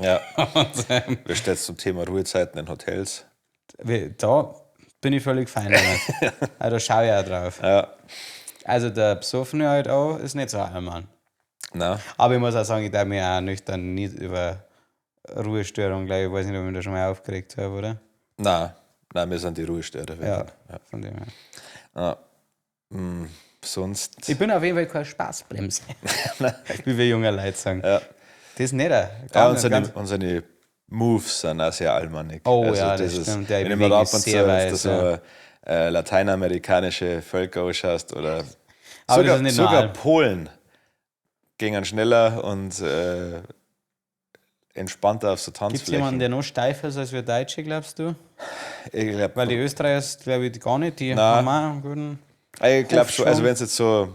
[SPEAKER 1] Ja.
[SPEAKER 2] Und,
[SPEAKER 1] wie steht es zum Thema Ruhezeiten in Hotels?
[SPEAKER 2] Da bin ich völlig fein damit. Also, da schaue ich auch drauf.
[SPEAKER 1] Ja.
[SPEAKER 2] Also der Besoffene halt auch ist nicht so ein Mann.
[SPEAKER 1] Nein.
[SPEAKER 2] Aber ich muss auch sagen, ich darf mich auch nüchtern nicht über Ruhestörung, glaube ich. Ich weiß nicht, ob ich mich da schon mal aufgeregt habe, oder?
[SPEAKER 1] Nein, Nein, wir sind die Ruhestörer.
[SPEAKER 2] Ja, von dem her.
[SPEAKER 1] Ja. Sonst.
[SPEAKER 2] Ich bin auf jeden Fall keine Spaßbremse. Wie wir junge Leute sagen.
[SPEAKER 1] Ja.
[SPEAKER 2] Das ist nicht. Gar
[SPEAKER 1] Ja, und
[SPEAKER 2] nicht,
[SPEAKER 1] seine,
[SPEAKER 2] ganz-
[SPEAKER 1] und seine Moves sind auch sehr allmannig.
[SPEAKER 2] Oh ja, das
[SPEAKER 1] ist,
[SPEAKER 2] stimmt. Ja, ich
[SPEAKER 1] wenn ich
[SPEAKER 2] bewege
[SPEAKER 1] mir da
[SPEAKER 2] mich
[SPEAKER 1] ab und zu
[SPEAKER 2] sehr
[SPEAKER 1] wenn du
[SPEAKER 2] weiß,
[SPEAKER 1] so
[SPEAKER 2] ja.
[SPEAKER 1] lateinamerikanische Völker anschaust oder
[SPEAKER 2] Aber
[SPEAKER 1] sogar,
[SPEAKER 2] das ist nicht nur
[SPEAKER 1] sogar
[SPEAKER 2] Al-
[SPEAKER 1] Polen gingen schneller und entspannter auf so
[SPEAKER 2] Gibt es jemanden,
[SPEAKER 1] Tanzflächen.
[SPEAKER 2] der noch steifer ist als wir Deutsche, glaubst du?
[SPEAKER 1] Ich glaube
[SPEAKER 2] Weil die Österreicher, glaube ich, gar nicht. Die
[SPEAKER 1] Nein.
[SPEAKER 2] haben auch einen guten.
[SPEAKER 1] ich glaub schon, also
[SPEAKER 2] Hofschwung.
[SPEAKER 1] wenn du jetzt so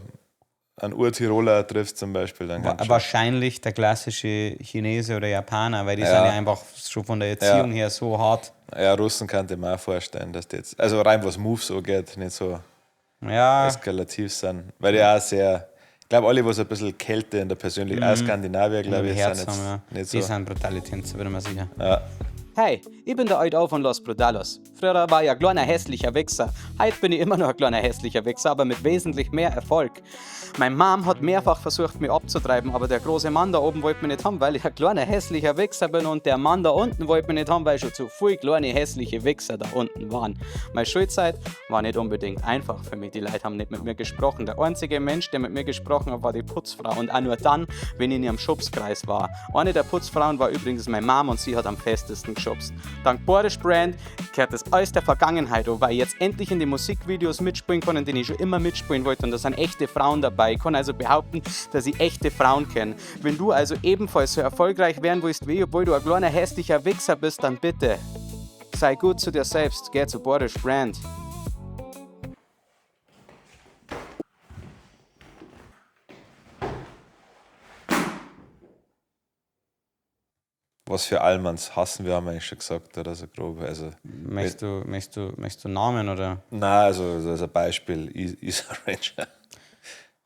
[SPEAKER 1] einen Urtiroler triffst zum Beispiel, dann kannst du schon.
[SPEAKER 2] Wahrscheinlich der klassische Chinese oder Japaner, weil die
[SPEAKER 1] Ja.
[SPEAKER 2] sind ja einfach schon von der Erziehung her so hart.
[SPEAKER 1] Ja, Russen kann ich mir auch vorstellen, dass die jetzt, also rein was Moves so geht, nicht so
[SPEAKER 2] Ja,
[SPEAKER 1] eskalativ sind. Weil die auch sehr, ich glaube, alle, was ein bisschen Kälte in der Persönlichkeit, auch Skandinavier, glaube ich,
[SPEAKER 2] Herz
[SPEAKER 1] sind
[SPEAKER 2] haben,
[SPEAKER 1] jetzt
[SPEAKER 2] ja.
[SPEAKER 1] nicht
[SPEAKER 2] Die
[SPEAKER 1] so.
[SPEAKER 2] sind brutale Tänzer, bin ich mir sicher.
[SPEAKER 1] Ja.
[SPEAKER 2] Hey, ich bin der Alt von Los Brutalos. Früher war ich ein kleiner hässlicher Wichser. Heute bin ich immer noch ein kleiner hässlicher Wichser, aber mit wesentlich mehr Erfolg. Meine Mom hat mehrfach versucht, mich abzutreiben, aber der große Mann da oben wollte mich nicht haben, weil ich ein kleiner hässlicher Wichser bin und der Mann da unten wollte mich nicht haben, weil schon zu viel kleine hässliche Wichser da unten waren. Meine Schulzeit war nicht unbedingt einfach für mich. Die Leute haben nicht mit mir gesprochen. Der einzige Mensch, der mit mir gesprochen hat, war die Putzfrau und auch nur dann, wenn ich in ihrem Schubskreis war. Eine der Putzfrauen war übrigens meine Mom und sie hat am festesten geschubst. Dank Boris Brand kehrt das alles der Vergangenheit an, weil ich jetzt endlich in die Musikvideos mitspielen kann, in denen ich schon immer mitspielen wollte und da sind echte Frauen dabei. Ich kann also behaupten, dass ich echte Frauen kenne. Wenn du also ebenfalls so erfolgreich werden willst wie ich, obwohl du ein kleiner hässlicher Wichser bist, dann bitte sei gut zu dir selbst, geh zu Boris Brand.
[SPEAKER 1] Was für Allmanns hassen wir, haben wir eigentlich schon gesagt, oder so grob. Also,
[SPEAKER 2] Möchtest du Namen oder?
[SPEAKER 1] nein, also als ein Beispiel, Isa Ranger.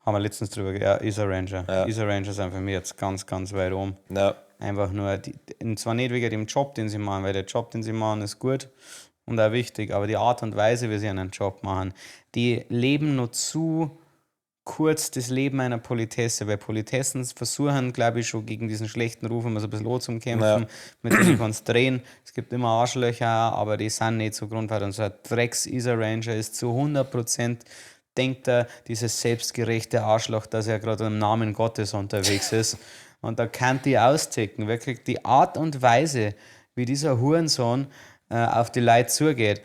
[SPEAKER 2] Haben wir letztens drüber ja, Isa Ranger.
[SPEAKER 1] Ja.
[SPEAKER 2] Isa Ranger sind für mich jetzt ganz, ganz weit oben.
[SPEAKER 1] Ja,
[SPEAKER 2] Einfach nur, und zwar nicht wegen dem Job, den sie machen, weil der Job, den sie machen, ist gut und auch wichtig, aber die Art und Weise, wie sie einen Job machen, die leben nur zu kurz das Leben einer Politesse, weil Politessen versuchen, glaube ich, schon gegen diesen schlechten Ruf immer so ein bisschen anzukämpfen,
[SPEAKER 1] Ja.
[SPEAKER 2] mit denen kannst du drehen. Es gibt immer Arschlöcher, aber die sind nicht so grundfest. Und so ein Drecks-Isa Ranger ist zu 100% denkt er, dieses selbstgerechte Arschloch, dass er gerade im Namen Gottes unterwegs ist. Und da kann die austicken. Wirklich die Art und Weise, wie dieser Hurensohn auf die Leute zugeht.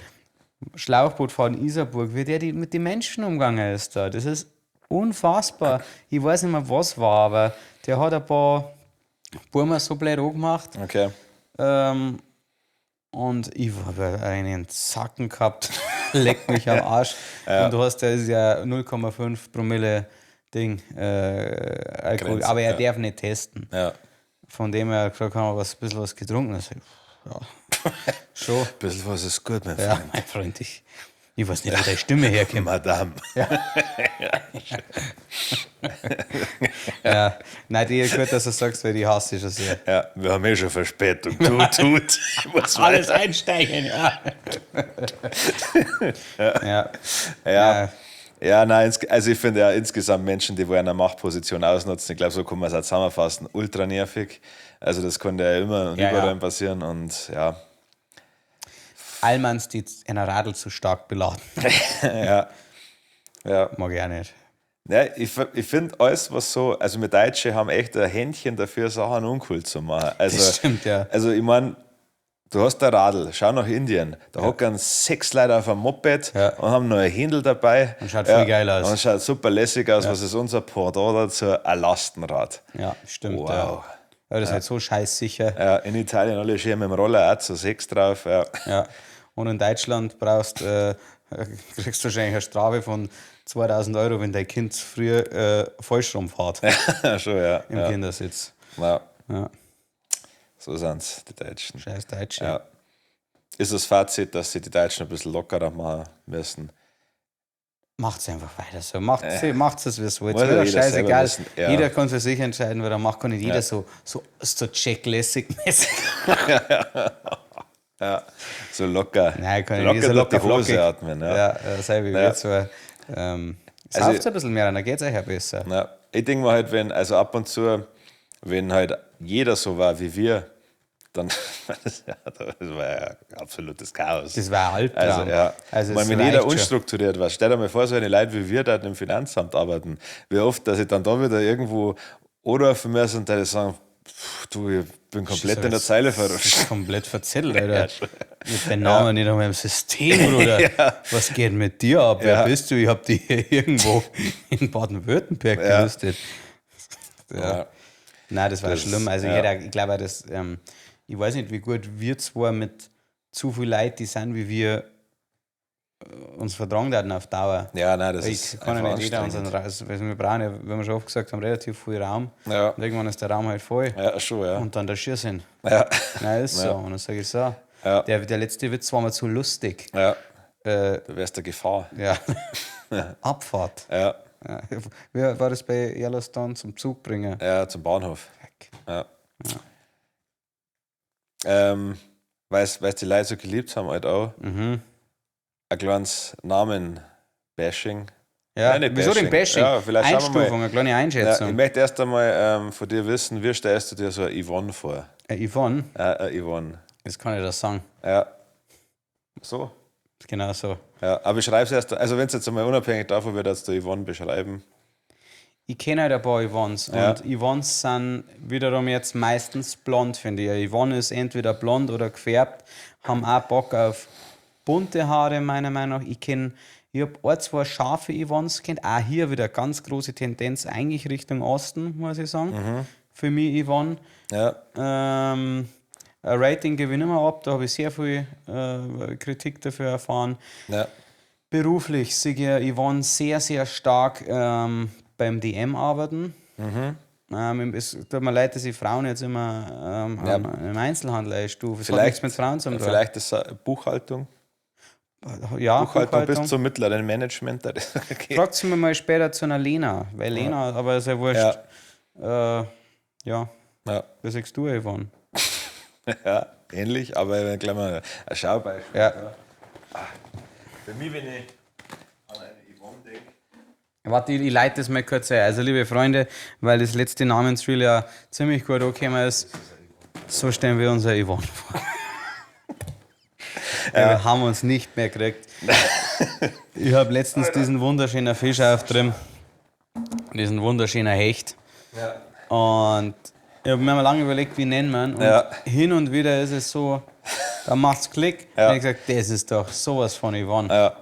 [SPEAKER 2] Schlauchboot fahren Isarburg, wie der mit den Menschen umgegangen ist da. Das ist unfassbar. Ich weiß nicht mehr, was war, aber der hat ein paar Burmer so blöd angemacht.
[SPEAKER 1] okay.
[SPEAKER 2] Und ich habe einen Zacken gehabt. Leck mich am Arsch. Und du hast ja, ist ja 0,5 Promille Ding, Alkohol.
[SPEAKER 1] Grenze,
[SPEAKER 2] aber er
[SPEAKER 1] ja.
[SPEAKER 2] darf nicht testen.
[SPEAKER 1] Ja.
[SPEAKER 2] Von dem her gesagt, haben wir was, ein bisschen was getrunken. Ich, ja, schon.
[SPEAKER 1] Ein bisschen was ist gut, mein
[SPEAKER 2] Ja,
[SPEAKER 1] Freund.
[SPEAKER 2] mein Freund, ich weiß nicht, wo deine Stimme herkommt.
[SPEAKER 1] Madame.
[SPEAKER 2] Ja. Nein, die gut, dass du sagst, weil die hasse ich schon sehr.
[SPEAKER 1] Ja, wir haben eh schon Verspätung. Tut, tut. Ich muss
[SPEAKER 2] Alles
[SPEAKER 1] weiter.
[SPEAKER 2] einsteigen, ja. Ja.
[SPEAKER 1] Ja. Ja, nein, also ich finde ja insgesamt Menschen, die wo eine Machtposition ausnutzen, ich glaube, so kann man es auch zusammenfassen, ultra nervig. Also das konnte ja immer und
[SPEAKER 2] Ja,
[SPEAKER 1] überall
[SPEAKER 2] ja.
[SPEAKER 1] passieren und ja.
[SPEAKER 2] Allmanns, die ein Radl zu stark beladen.
[SPEAKER 1] Ja. Ja.
[SPEAKER 2] Mag ich auch nicht.
[SPEAKER 1] Ja, ich finde alles, was so, also wir Deutsche haben echt ein Händchen dafür, Sachen uncool zu machen. Also,
[SPEAKER 2] Das stimmt, ja.
[SPEAKER 1] Also ich meine, du hast ein Radl, schau nach Indien, da hocken 6 Leute auf einem Moped
[SPEAKER 2] Ja.
[SPEAKER 1] und haben noch ein Händel dabei.
[SPEAKER 2] Und schaut voll geil aus.
[SPEAKER 1] Und schaut super lässig aus. Was ist unser Pendant dazu? Ein Lastenrad.
[SPEAKER 2] Ja, stimmt.
[SPEAKER 1] Wow.
[SPEAKER 2] Ja. Ja, das ist halt so scheißsicher.
[SPEAKER 1] Ja, in Italien alle schön mit dem Roller auch zu 6 drauf. Ja.
[SPEAKER 2] Ja. Und in Deutschland kriegst du wahrscheinlich eine Strafe von 2000 Euro, wenn dein Kind zu früh falsch rumfährt
[SPEAKER 1] Schon, ja.
[SPEAKER 2] im
[SPEAKER 1] ja.
[SPEAKER 2] Kindersitz.
[SPEAKER 1] Ja.
[SPEAKER 2] Ja.
[SPEAKER 1] So sind's, die Deutschen.
[SPEAKER 2] Scheiß Deutsche.
[SPEAKER 1] Ja. Ist das Fazit, dass sie die Deutschen ein bisschen lockerer machen müssen?
[SPEAKER 2] Macht's einfach weiter so. Macht's, macht's es, wie es wollt.
[SPEAKER 1] Muss
[SPEAKER 2] Mir
[SPEAKER 1] ja
[SPEAKER 2] doch
[SPEAKER 1] jeder selber
[SPEAKER 2] scheißegal.
[SPEAKER 1] wissen. Ja.
[SPEAKER 2] Jeder kann für sich entscheiden, weil er macht, kann nicht jeder so checklässig-mäßig.
[SPEAKER 1] Ja, so locker.
[SPEAKER 2] Nein, kann ich
[SPEAKER 1] locker
[SPEAKER 2] nicht so
[SPEAKER 1] durch
[SPEAKER 2] locker
[SPEAKER 1] die Hose
[SPEAKER 2] flockig.
[SPEAKER 1] atmen. Ja.
[SPEAKER 2] Ja, sei wie
[SPEAKER 1] Ja.
[SPEAKER 2] wir zwar.
[SPEAKER 1] Also-
[SPEAKER 2] Sauft ein bisschen mehr, dann geht's euch ja besser.
[SPEAKER 1] Ja. Ich denke mir halt, wenn, also ab und zu, wenn halt jeder so war wie wir, Dann, das war ja absolutes Chaos.
[SPEAKER 2] Das war ein Albtraum.
[SPEAKER 1] Also, ja.
[SPEAKER 2] Also,
[SPEAKER 1] ich meine,
[SPEAKER 2] es
[SPEAKER 1] wenn jeder
[SPEAKER 2] reicht schon.
[SPEAKER 1] unstrukturiert war, stell dir mal vor, so eine Leute wie wir da im Finanzamt arbeiten, wie oft, dass ich dann da wieder irgendwo anrufen muss und dann sagen, pff, du, ich bin komplett in der Zeile verrutscht.
[SPEAKER 2] Komplett verzettelt, Alter. Ich hab deinen Namen nicht einmal im System, Bruder. Was geht mit dir ab? Wer bist du? Ich hab dich hier irgendwo in Baden-Württemberg gelistet. Ja. Nein, das war schlimm. Also ich glaube auch, dass, ich weiß nicht, wie gut wir zwar mit zu viel Leuten, die sind, wie wir uns vertragen hatten auf Dauer.
[SPEAKER 1] Ja, nein, das
[SPEAKER 2] Ich
[SPEAKER 1] ist
[SPEAKER 2] kann ja
[SPEAKER 1] einfach
[SPEAKER 2] nicht jeder unseren
[SPEAKER 1] anstrengend.
[SPEAKER 2] Raum, also wir brauchen ja, wie wir schon oft gesagt haben, relativ viel Raum.
[SPEAKER 1] Ja.
[SPEAKER 2] Und irgendwann ist der Raum halt voll.
[SPEAKER 1] Ja, schon, ja.
[SPEAKER 2] Und dann der Schiersinn.
[SPEAKER 1] Ja.
[SPEAKER 2] Nein, ist so. Und dann sage ich so,
[SPEAKER 1] Ja.
[SPEAKER 2] der letzte Witz war mir zu lustig.
[SPEAKER 1] Ja. Da wärst du Gefahr.
[SPEAKER 2] Ja. Abfahrt.
[SPEAKER 1] Ja.
[SPEAKER 2] Ja. Wie war das bei Yellowstone zum Zug bringen?
[SPEAKER 1] Ja, zum Bahnhof.
[SPEAKER 2] Fuck.
[SPEAKER 1] Ja. Weil's die Leute so geliebt haben, halt auch. Ein kleines Namen-Bashing.
[SPEAKER 2] Ja,
[SPEAKER 1] Nein, nicht
[SPEAKER 2] wieso denn
[SPEAKER 1] Bashing?
[SPEAKER 2] Bashing?
[SPEAKER 1] Ja, vielleicht schauen wir mal.
[SPEAKER 2] Einstufung, eine kleine
[SPEAKER 1] Ja,
[SPEAKER 2] Einschätzung.
[SPEAKER 1] ich möchte erst einmal von dir wissen, wie stellst du dir so eine Yvonne vor?
[SPEAKER 2] Yvonne,
[SPEAKER 1] Yvonne.
[SPEAKER 2] das kann ich das sagen.
[SPEAKER 1] Ja. So.
[SPEAKER 2] Genau so.
[SPEAKER 1] Ja, aber beschreib's erst, also wenn es jetzt einmal unabhängig davon wird, dass du Yvonne beschreiben.
[SPEAKER 2] Ich kenne halt ein paar Yvonnes.
[SPEAKER 1] Ja.
[SPEAKER 2] Und Yvonnes sind wiederum jetzt meistens blond, finde ich. Eine Yvonne ist entweder blond oder gefärbt, haben auch Bock auf bunte Haare, meiner Meinung nach. Ich habe ein, zwei scharfe Yvonnes kennt. Auch hier wieder ganz große Tendenz eigentlich Richtung Osten, muss ich sagen. Für mich Yvonne.
[SPEAKER 1] Ja.
[SPEAKER 2] Ein Rating gebe ich nicht mehr ab, da habe ich sehr viel Kritik dafür erfahren.
[SPEAKER 1] Ja.
[SPEAKER 2] Beruflich sehe ich Yvonne sehr, sehr stark beim DM arbeiten. Es tut mir leid, dass ich Frauen jetzt immer im Einzelhandel einstufe. Es hat nichts mit Frauen zu tun.
[SPEAKER 1] Vielleicht ist es Buchhaltung.
[SPEAKER 2] Ja,
[SPEAKER 1] Buchhaltung, bis zum mittleren Management. Das okay.
[SPEAKER 2] Fragt sie mir mal später zu einer Lena, weil Lena, aber ist ja wurscht. Ja. Ja.
[SPEAKER 1] Ja.
[SPEAKER 2] Was sagst du, Yvonne?
[SPEAKER 1] Ja, ähnlich, aber gleich mal ein Schaubeispiel.
[SPEAKER 2] Ja.
[SPEAKER 1] Für mich, wenn ich an eine Yvonne denke.
[SPEAKER 2] Warte, ich leite das mal kurz ein. Also, liebe Freunde, weil das letzte Namensreel ja ziemlich gut angekommen ist, so stellen wir unser Yvonne vor. Ja. Wir haben uns nicht mehr gekriegt. Ich habe letztens diesen wunderschönen Fisch aufgetrieben. Diesen wunderschönen Hecht.
[SPEAKER 1] Ja.
[SPEAKER 2] Und ich habe mir mal lange überlegt, wie nennen wir ihn. Und hin und wieder ist es so, da macht's Klick.
[SPEAKER 1] Ja.
[SPEAKER 2] Und ich gesagt, das ist doch sowas von Yvonne.
[SPEAKER 1] Ja.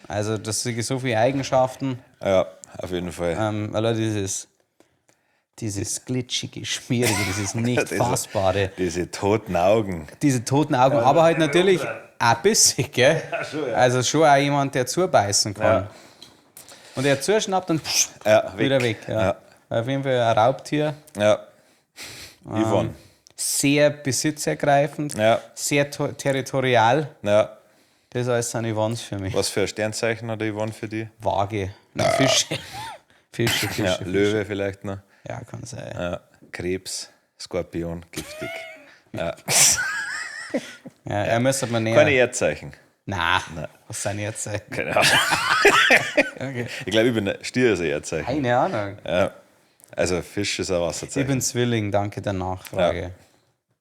[SPEAKER 2] Also, das sind so viele Eigenschaften.
[SPEAKER 1] Ja, auf jeden Fall.
[SPEAKER 2] Allein dieses glitschige, schmierige, dieses nicht fassbare.
[SPEAKER 1] Diese toten Augen.
[SPEAKER 2] Diese toten Augen, ja, aber halt natürlich auch bissig, gell?
[SPEAKER 1] Ja, schon, ja.
[SPEAKER 2] Also schon auch jemand, der zubeißen kann.
[SPEAKER 1] Ja.
[SPEAKER 2] Und er zuschnappt und
[SPEAKER 1] ja, weg.
[SPEAKER 2] wieder weg. Ja.
[SPEAKER 1] Ja.
[SPEAKER 2] Auf jeden Fall ein Raubtier.
[SPEAKER 1] Ja. Yvonne.
[SPEAKER 2] Sehr besitzergreifend,
[SPEAKER 1] Ja.
[SPEAKER 2] sehr territorial.
[SPEAKER 1] Ja.
[SPEAKER 2] Das alles sind Yvonnes für mich.
[SPEAKER 1] Was für ein Sternzeichen hat die Yvonne für die?
[SPEAKER 2] Waage. Nein, Fische. Fische, Fische.
[SPEAKER 1] Ja,
[SPEAKER 2] Fische.
[SPEAKER 1] Löwe vielleicht noch.
[SPEAKER 2] Ja, kann sein.
[SPEAKER 1] Ja. Krebs, Skorpion, giftig. Ja.
[SPEAKER 2] Ja, er müsste man näher.
[SPEAKER 1] Keine Erdzeichen.
[SPEAKER 2] Nein. Was sind Erdzeichen?
[SPEAKER 1] Keine Ahnung.
[SPEAKER 2] Okay.
[SPEAKER 1] Ich glaube, ich bin Stier ist ein Erdzeichen.
[SPEAKER 2] Keine Ahnung.
[SPEAKER 1] Ja. Also Fisch ist ein Wasserzeichen.
[SPEAKER 2] Ich bin Zwilling, danke der Nachfrage.
[SPEAKER 1] Ja.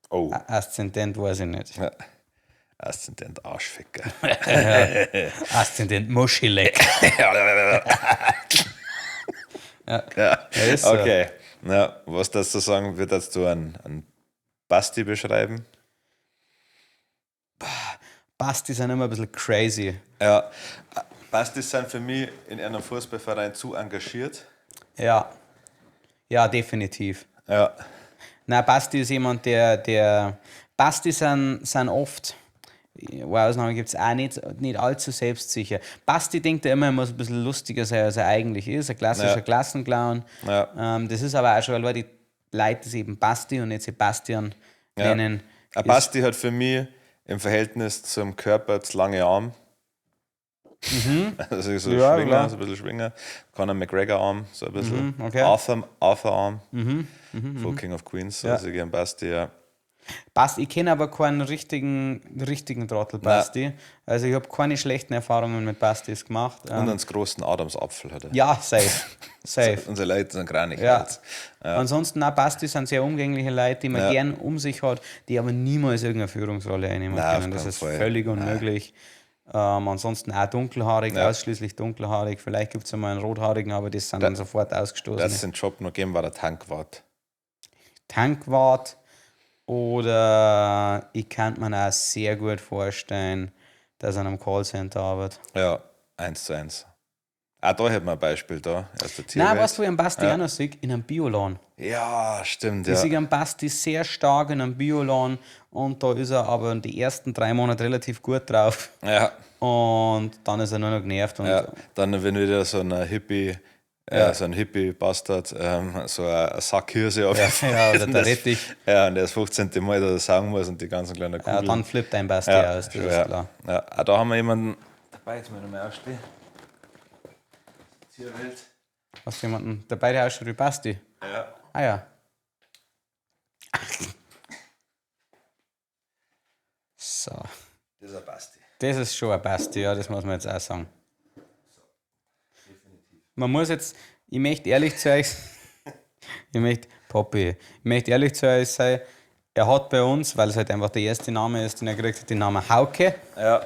[SPEAKER 1] Oh.
[SPEAKER 2] Aszendent weiß ich nicht.
[SPEAKER 1] Ja. Aszendent Arschficker.
[SPEAKER 2] Aszendent Muschileck.
[SPEAKER 1] ja.
[SPEAKER 2] Ja, ist so.
[SPEAKER 1] Okay. Na, was das zu sagen, wird das du an Basti beschreiben?
[SPEAKER 2] Basti sind immer ein bisschen crazy.
[SPEAKER 1] Ja. Bastis sind für mich in einem Fußballverein zu engagiert.
[SPEAKER 2] Ja. Ja, definitiv.
[SPEAKER 1] Ja.
[SPEAKER 2] Na, Basti ist jemand, der Basti sind oft, eine Ausnahme gibt es auch nicht allzu selbstsicher. Basti denkt ja immer, er muss ein bisschen lustiger sein, als er eigentlich ist. Ein klassischer
[SPEAKER 1] Ja.
[SPEAKER 2] Klassenclown.
[SPEAKER 1] Ja.
[SPEAKER 2] Das ist aber auch schon, weil die Leute es eben Basti und nicht Sebastian
[SPEAKER 1] Ja.
[SPEAKER 2] nennen.
[SPEAKER 1] Ein Basti hat für mich im Verhältnis zum Körper zu lange Arm. Also so
[SPEAKER 2] Ja,
[SPEAKER 1] Schwinger,
[SPEAKER 2] klar.
[SPEAKER 1] so ein bisschen Schwinger. Conor McGregor-Arm, so ein bisschen.
[SPEAKER 2] Okay.
[SPEAKER 1] Arthur-Arm. Von King of Queens, so
[SPEAKER 2] Ja.
[SPEAKER 1] also gern Basti, ja.
[SPEAKER 2] Passt, ich kenne aber keinen richtigen Trottel, Basti. Also ich habe keine schlechten Erfahrungen mit Bastis gemacht.
[SPEAKER 1] Und einen großen Adamsapfel hat er.
[SPEAKER 2] Ja, safe. Safe.
[SPEAKER 1] Unsere Leute sind kranig.
[SPEAKER 2] Ja. Ansonsten auch Basti sind sehr umgängliche Leute, die man gern um sich hat, die aber niemals irgendeine Führungsrolle einnehmen
[SPEAKER 1] Nein,
[SPEAKER 2] können.
[SPEAKER 1] auf
[SPEAKER 2] Das
[SPEAKER 1] keinen
[SPEAKER 2] ist
[SPEAKER 1] Fall.
[SPEAKER 2] völlig unmöglich. Ansonsten auch dunkelhaarig, ausschließlich dunkelhaarig. Vielleicht gibt es einmal einen rothaarigen, aber das sind dann sofort ausgestoßen.
[SPEAKER 1] Das den Job noch geben, war der Tankwart.
[SPEAKER 2] Tankwart oder ich kann mir auch sehr gut vorstellen, dass er in einem Callcenter arbeitet.
[SPEAKER 1] Ja, 1:1. Auch da hätten wir ein Beispiel da aus der Tierwelt.
[SPEAKER 2] Nein, weißt du, wo ich einen Basti auch noch sehe? In einem Bioladen.
[SPEAKER 1] Ja, stimmt.
[SPEAKER 2] Ich
[SPEAKER 1] Ja.
[SPEAKER 2] sehe einen Basti sehr stark in einem Bioladen und da ist er aber die ersten 3 Monate relativ gut drauf.
[SPEAKER 1] Ja.
[SPEAKER 2] Und dann ist er nur noch genervt. Und
[SPEAKER 1] Ja. Dann, wenn wieder so ein Hippie, so ein Hippie-Bastard, so ein Sack Hirse auf
[SPEAKER 2] ja, oder der Rettich.
[SPEAKER 1] Ja, und der das 15. Mal da sagen muss und die ganzen kleinen
[SPEAKER 2] Ja,
[SPEAKER 1] Kugeln.
[SPEAKER 2] dann flippt ein Basti
[SPEAKER 1] ja,
[SPEAKER 2] aus, das
[SPEAKER 1] schon,
[SPEAKER 2] ist
[SPEAKER 1] ja.
[SPEAKER 2] klar.
[SPEAKER 1] Ja, auch da haben wir jemanden dabei, jetzt muss ich nochmal aufstehen. Tierwelt.
[SPEAKER 2] Hast du jemanden dabei, der ausschaut wie Basti?
[SPEAKER 1] Ja.
[SPEAKER 2] Ah ja. So.
[SPEAKER 1] Das ist ein Basti.
[SPEAKER 2] Das ist schon ein Basti, ja, das muss man jetzt auch sagen. Man muss jetzt, ich möchte ehrlich zu euch, ich möchte, Poppy, ich möchte ehrlich zu euch sein, er hat bei uns, weil es halt einfach der erste Name ist, den er gekriegt hat, den Namen Hauke,
[SPEAKER 1] Ja.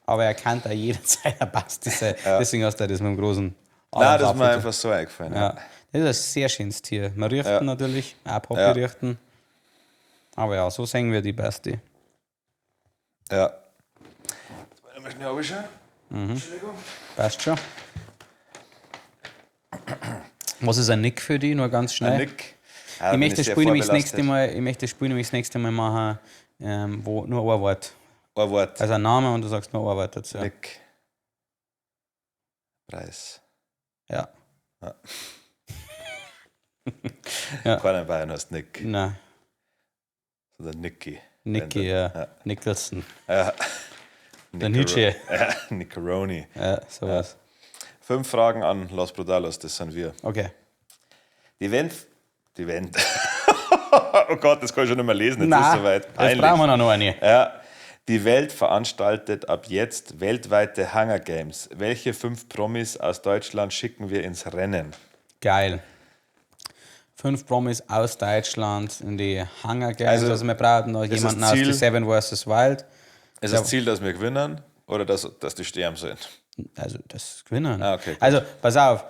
[SPEAKER 2] aber er kann da jederzeit ein Basti sein. Deswegen hast du das mit dem großen
[SPEAKER 1] Nein, das ist mir
[SPEAKER 2] Adamsapfel.
[SPEAKER 1] einfach so eingefallen.
[SPEAKER 2] Ja. Das ist ein sehr schönes Tier. Man riecht ihn natürlich, auch Poppy
[SPEAKER 1] Ja.
[SPEAKER 2] riecht ihn. Aber ja, so sehen wir die Basti.
[SPEAKER 1] Ja. Jetzt wollen wir schnell runterschauen. Entschuldigung.
[SPEAKER 2] Passt schon. Was ist ein Nick für die? Nur ganz schnell.
[SPEAKER 1] Ein Nick. Ja,
[SPEAKER 2] Ich
[SPEAKER 1] bin
[SPEAKER 2] möchte das
[SPEAKER 1] sehr
[SPEAKER 2] Spiel nämlich das nächste
[SPEAKER 1] vorbelastet.
[SPEAKER 2] Mal, ich möchte das Spiel nämlich das nächste Mal machen, wo nur ein Wort.
[SPEAKER 1] Ein Wort.
[SPEAKER 2] Also ein Name und du sagst nur ein Wort dazu.
[SPEAKER 1] Nick. Preis.
[SPEAKER 2] Ja.
[SPEAKER 1] Ja.
[SPEAKER 2] Ja.
[SPEAKER 1] Keiner in Bayern heißt Nick,
[SPEAKER 2] Nein.
[SPEAKER 1] sondern Nicky.
[SPEAKER 2] Nicky,
[SPEAKER 1] Wenn
[SPEAKER 2] ja. Nicholson.
[SPEAKER 1] Ja.
[SPEAKER 2] Der Nietzsche.
[SPEAKER 1] Ja, Nickeroni.
[SPEAKER 2] Ja, sowas.
[SPEAKER 1] 5 Fragen an Los Brutalos, das sind wir.
[SPEAKER 2] Okay.
[SPEAKER 1] Die Wend. Die Wend. Oh Gott, das kann ich schon nicht mehr lesen, jetzt ist es soweit.
[SPEAKER 2] jetzt
[SPEAKER 1] Peinlich.
[SPEAKER 2] brauchen wir noch eine.
[SPEAKER 1] Ja. Die Welt veranstaltet ab jetzt weltweite Hunger Games. Welche 5 Promis aus Deutschland schicken wir ins Rennen?
[SPEAKER 2] Geil. 5 Promis aus Deutschland in die Hunger Games.
[SPEAKER 1] Also,
[SPEAKER 2] Also, wir brauchen noch
[SPEAKER 1] ist das
[SPEAKER 2] jemanden aus
[SPEAKER 1] Ziel-
[SPEAKER 2] die Seven vs. Wild.
[SPEAKER 1] Ist das Ziel, dass wir gewinnen oder dass die sterben sollen?
[SPEAKER 2] Also das Gewinnen.
[SPEAKER 1] Ah, okay, gut.
[SPEAKER 2] Also, pass auf.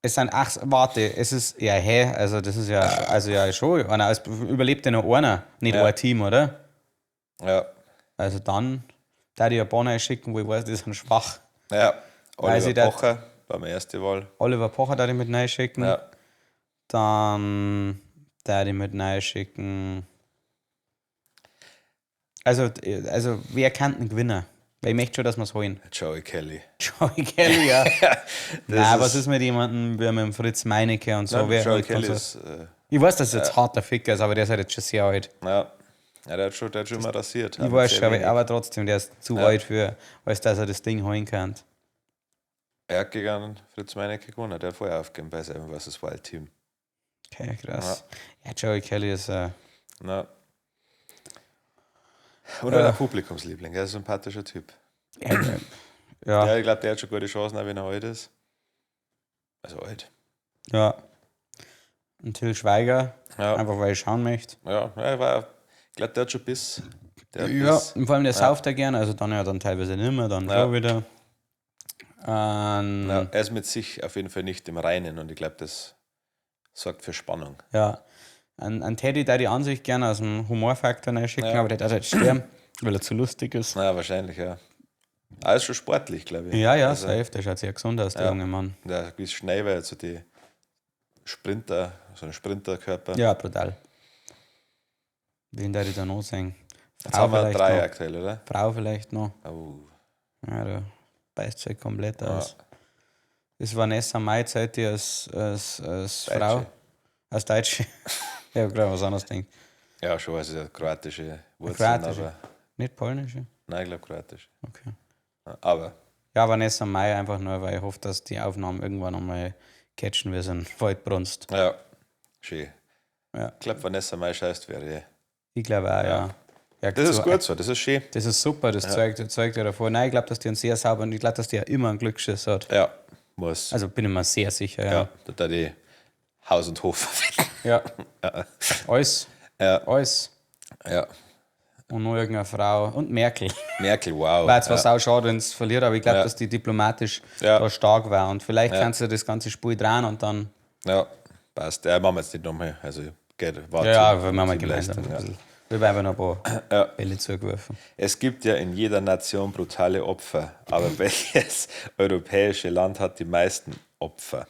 [SPEAKER 2] Es sind 8, warte, es ist, ja, hä, also das ist ja, also ja schon, einer, es überlebt ja nur einer, nicht
[SPEAKER 1] Ja.
[SPEAKER 2] ein Team, oder?
[SPEAKER 1] Ja.
[SPEAKER 2] Also dann, da die Japaner schicken, wo ich weiß, die sind schwach.
[SPEAKER 1] Ja.
[SPEAKER 2] Weiß
[SPEAKER 1] Oliver
[SPEAKER 2] ich dat-
[SPEAKER 1] Pocher war meine erste Wahl.
[SPEAKER 2] Oliver Pocher da die mit rein schicken.
[SPEAKER 1] Ja.
[SPEAKER 2] Dann da die mit rein schicken. Also wer kann denn gewinnen? Weil ich möchte schon, dass wir es holen.
[SPEAKER 1] Joey Kelly.
[SPEAKER 2] Joey Kelly, ja.
[SPEAKER 1] Das
[SPEAKER 2] Nein, was ist mit jemandem wie mit dem Fritz Meinecke und so?
[SPEAKER 1] Nein,
[SPEAKER 2] wer,
[SPEAKER 1] Joey
[SPEAKER 2] und
[SPEAKER 1] Kelly
[SPEAKER 2] so.
[SPEAKER 1] ist.
[SPEAKER 2] Ich weiß, dass es jetzt harter Ficker ist, aber der ist halt jetzt schon sehr alt.
[SPEAKER 1] Ja. Ja, der hat schon immer rasiert.
[SPEAKER 2] Ich weiß schon, aber trotzdem, der ist zu alt für, als dass er das Ding holen kann.
[SPEAKER 1] Er hat gegen Fritz Meinecke gewonnen. Der hat vorher aufgegeben bei Seven vs. Wild Team.
[SPEAKER 2] Okay, krass. Ja, Joey Kelly ist.
[SPEAKER 1] Na. Und ja. ein Publikumsliebling, er ist ein sympathischer Typ.
[SPEAKER 2] Ja, ja.
[SPEAKER 1] Ja, ich glaube, der hat schon gute Chancen, auch wenn er alt ist. Also alt.
[SPEAKER 2] Ja. Und Till Schweiger,
[SPEAKER 1] Ja.
[SPEAKER 2] einfach weil ich schauen möchte.
[SPEAKER 1] Ja, ja, ich glaube, der hat schon Biss. Der hat
[SPEAKER 2] Ja,
[SPEAKER 1] Biss.
[SPEAKER 2] und vor allem der sauft ja gerne, also dann ja dann teilweise nicht mehr, dann
[SPEAKER 1] Ja.
[SPEAKER 2] schon wieder.
[SPEAKER 1] Ja, er ist mit sich auf jeden Fall nicht im Reinen und ich glaube, das sorgt für Spannung.
[SPEAKER 2] Ja. An Teddy, der die an sich gerne aus dem Humorfaktor schicken,
[SPEAKER 1] Ja.
[SPEAKER 2] aber der darf halt sterben, weil er zu lustig ist.
[SPEAKER 1] Naja, wahrscheinlich, ja. Aber ist schon sportlich, glaube ich.
[SPEAKER 2] Ja, ja,
[SPEAKER 1] Also,
[SPEAKER 2] safe, der schaut sehr gesund aus, der junge Mann.
[SPEAKER 1] Der ist schnell, weil er so die Sprinter, so ein Sprinterkörper.
[SPEAKER 2] Ja, brutal. Wen darf ich da noch sehen?
[SPEAKER 1] Jetzt
[SPEAKER 2] Frau
[SPEAKER 1] haben wir
[SPEAKER 2] vielleicht
[SPEAKER 1] 3
[SPEAKER 2] noch.
[SPEAKER 1] aktuell, oder?
[SPEAKER 2] Frau vielleicht noch.
[SPEAKER 1] Oh.
[SPEAKER 2] Ja, da beißt halt komplett aus. Das Vanessa Mai Zeit, die als Frau. Als Deutsche. Ich habe gerade was anderes gedacht.
[SPEAKER 1] Ja, schon, also ja kroatische Wurzeln,
[SPEAKER 2] Kroatische.
[SPEAKER 1] aber
[SPEAKER 2] Nicht polnische?
[SPEAKER 1] nein, ich glaube kroatisch.
[SPEAKER 2] Okay.
[SPEAKER 1] Aber
[SPEAKER 2] Ja, Vanessa Mai einfach nur, weil ich hoffe, dass die Aufnahmen irgendwann nochmal catchen wir sind. Waldbrunst.
[SPEAKER 1] ja, schön.
[SPEAKER 2] Ja.
[SPEAKER 1] Ich glaube, Vanessa Mai scheißt wäre.
[SPEAKER 2] Ich glaube auch, ja. Ja,
[SPEAKER 1] Das ist
[SPEAKER 2] so-
[SPEAKER 1] gut so, das ist schön.
[SPEAKER 2] Das ist super, das zeigt ja davor. Nein, ich glaube, dass die einen sehr sauberen, ich glaube, dass der immer einen Glücksschiss hat.
[SPEAKER 1] Ja, muss.
[SPEAKER 2] Also bin ich mir sehr sicher, ja.
[SPEAKER 1] Ja, da da die Haus und Hof verwenden.
[SPEAKER 2] Ja. Alles.
[SPEAKER 1] Ja.
[SPEAKER 2] Alles.
[SPEAKER 1] Ja.
[SPEAKER 2] Und noch irgendeine Frau. Und Merkel.
[SPEAKER 1] Merkel, wow.
[SPEAKER 2] War zwar
[SPEAKER 1] ja.
[SPEAKER 2] sau schade, wenn es verliert, aber ich glaube,
[SPEAKER 1] Ja.
[SPEAKER 2] dass die diplomatisch
[SPEAKER 1] Ja.
[SPEAKER 2] da stark war. Und vielleicht kannst du das ganze Spiel dran und dann.
[SPEAKER 1] Ja, passt. Ja, machen wir jetzt nicht nochmal. Also, geht, war
[SPEAKER 2] Ja,
[SPEAKER 1] zu-
[SPEAKER 2] wir machen mal
[SPEAKER 1] zu
[SPEAKER 2] gemeinsam.
[SPEAKER 1] Leistung,
[SPEAKER 2] ein
[SPEAKER 1] ja.
[SPEAKER 2] bisschen. Wir haben einfach noch ein paar Bälle zugeworfen.
[SPEAKER 1] Es gibt ja in jeder Nation brutale Opfer, aber welches europäische Land hat die meisten Opfer?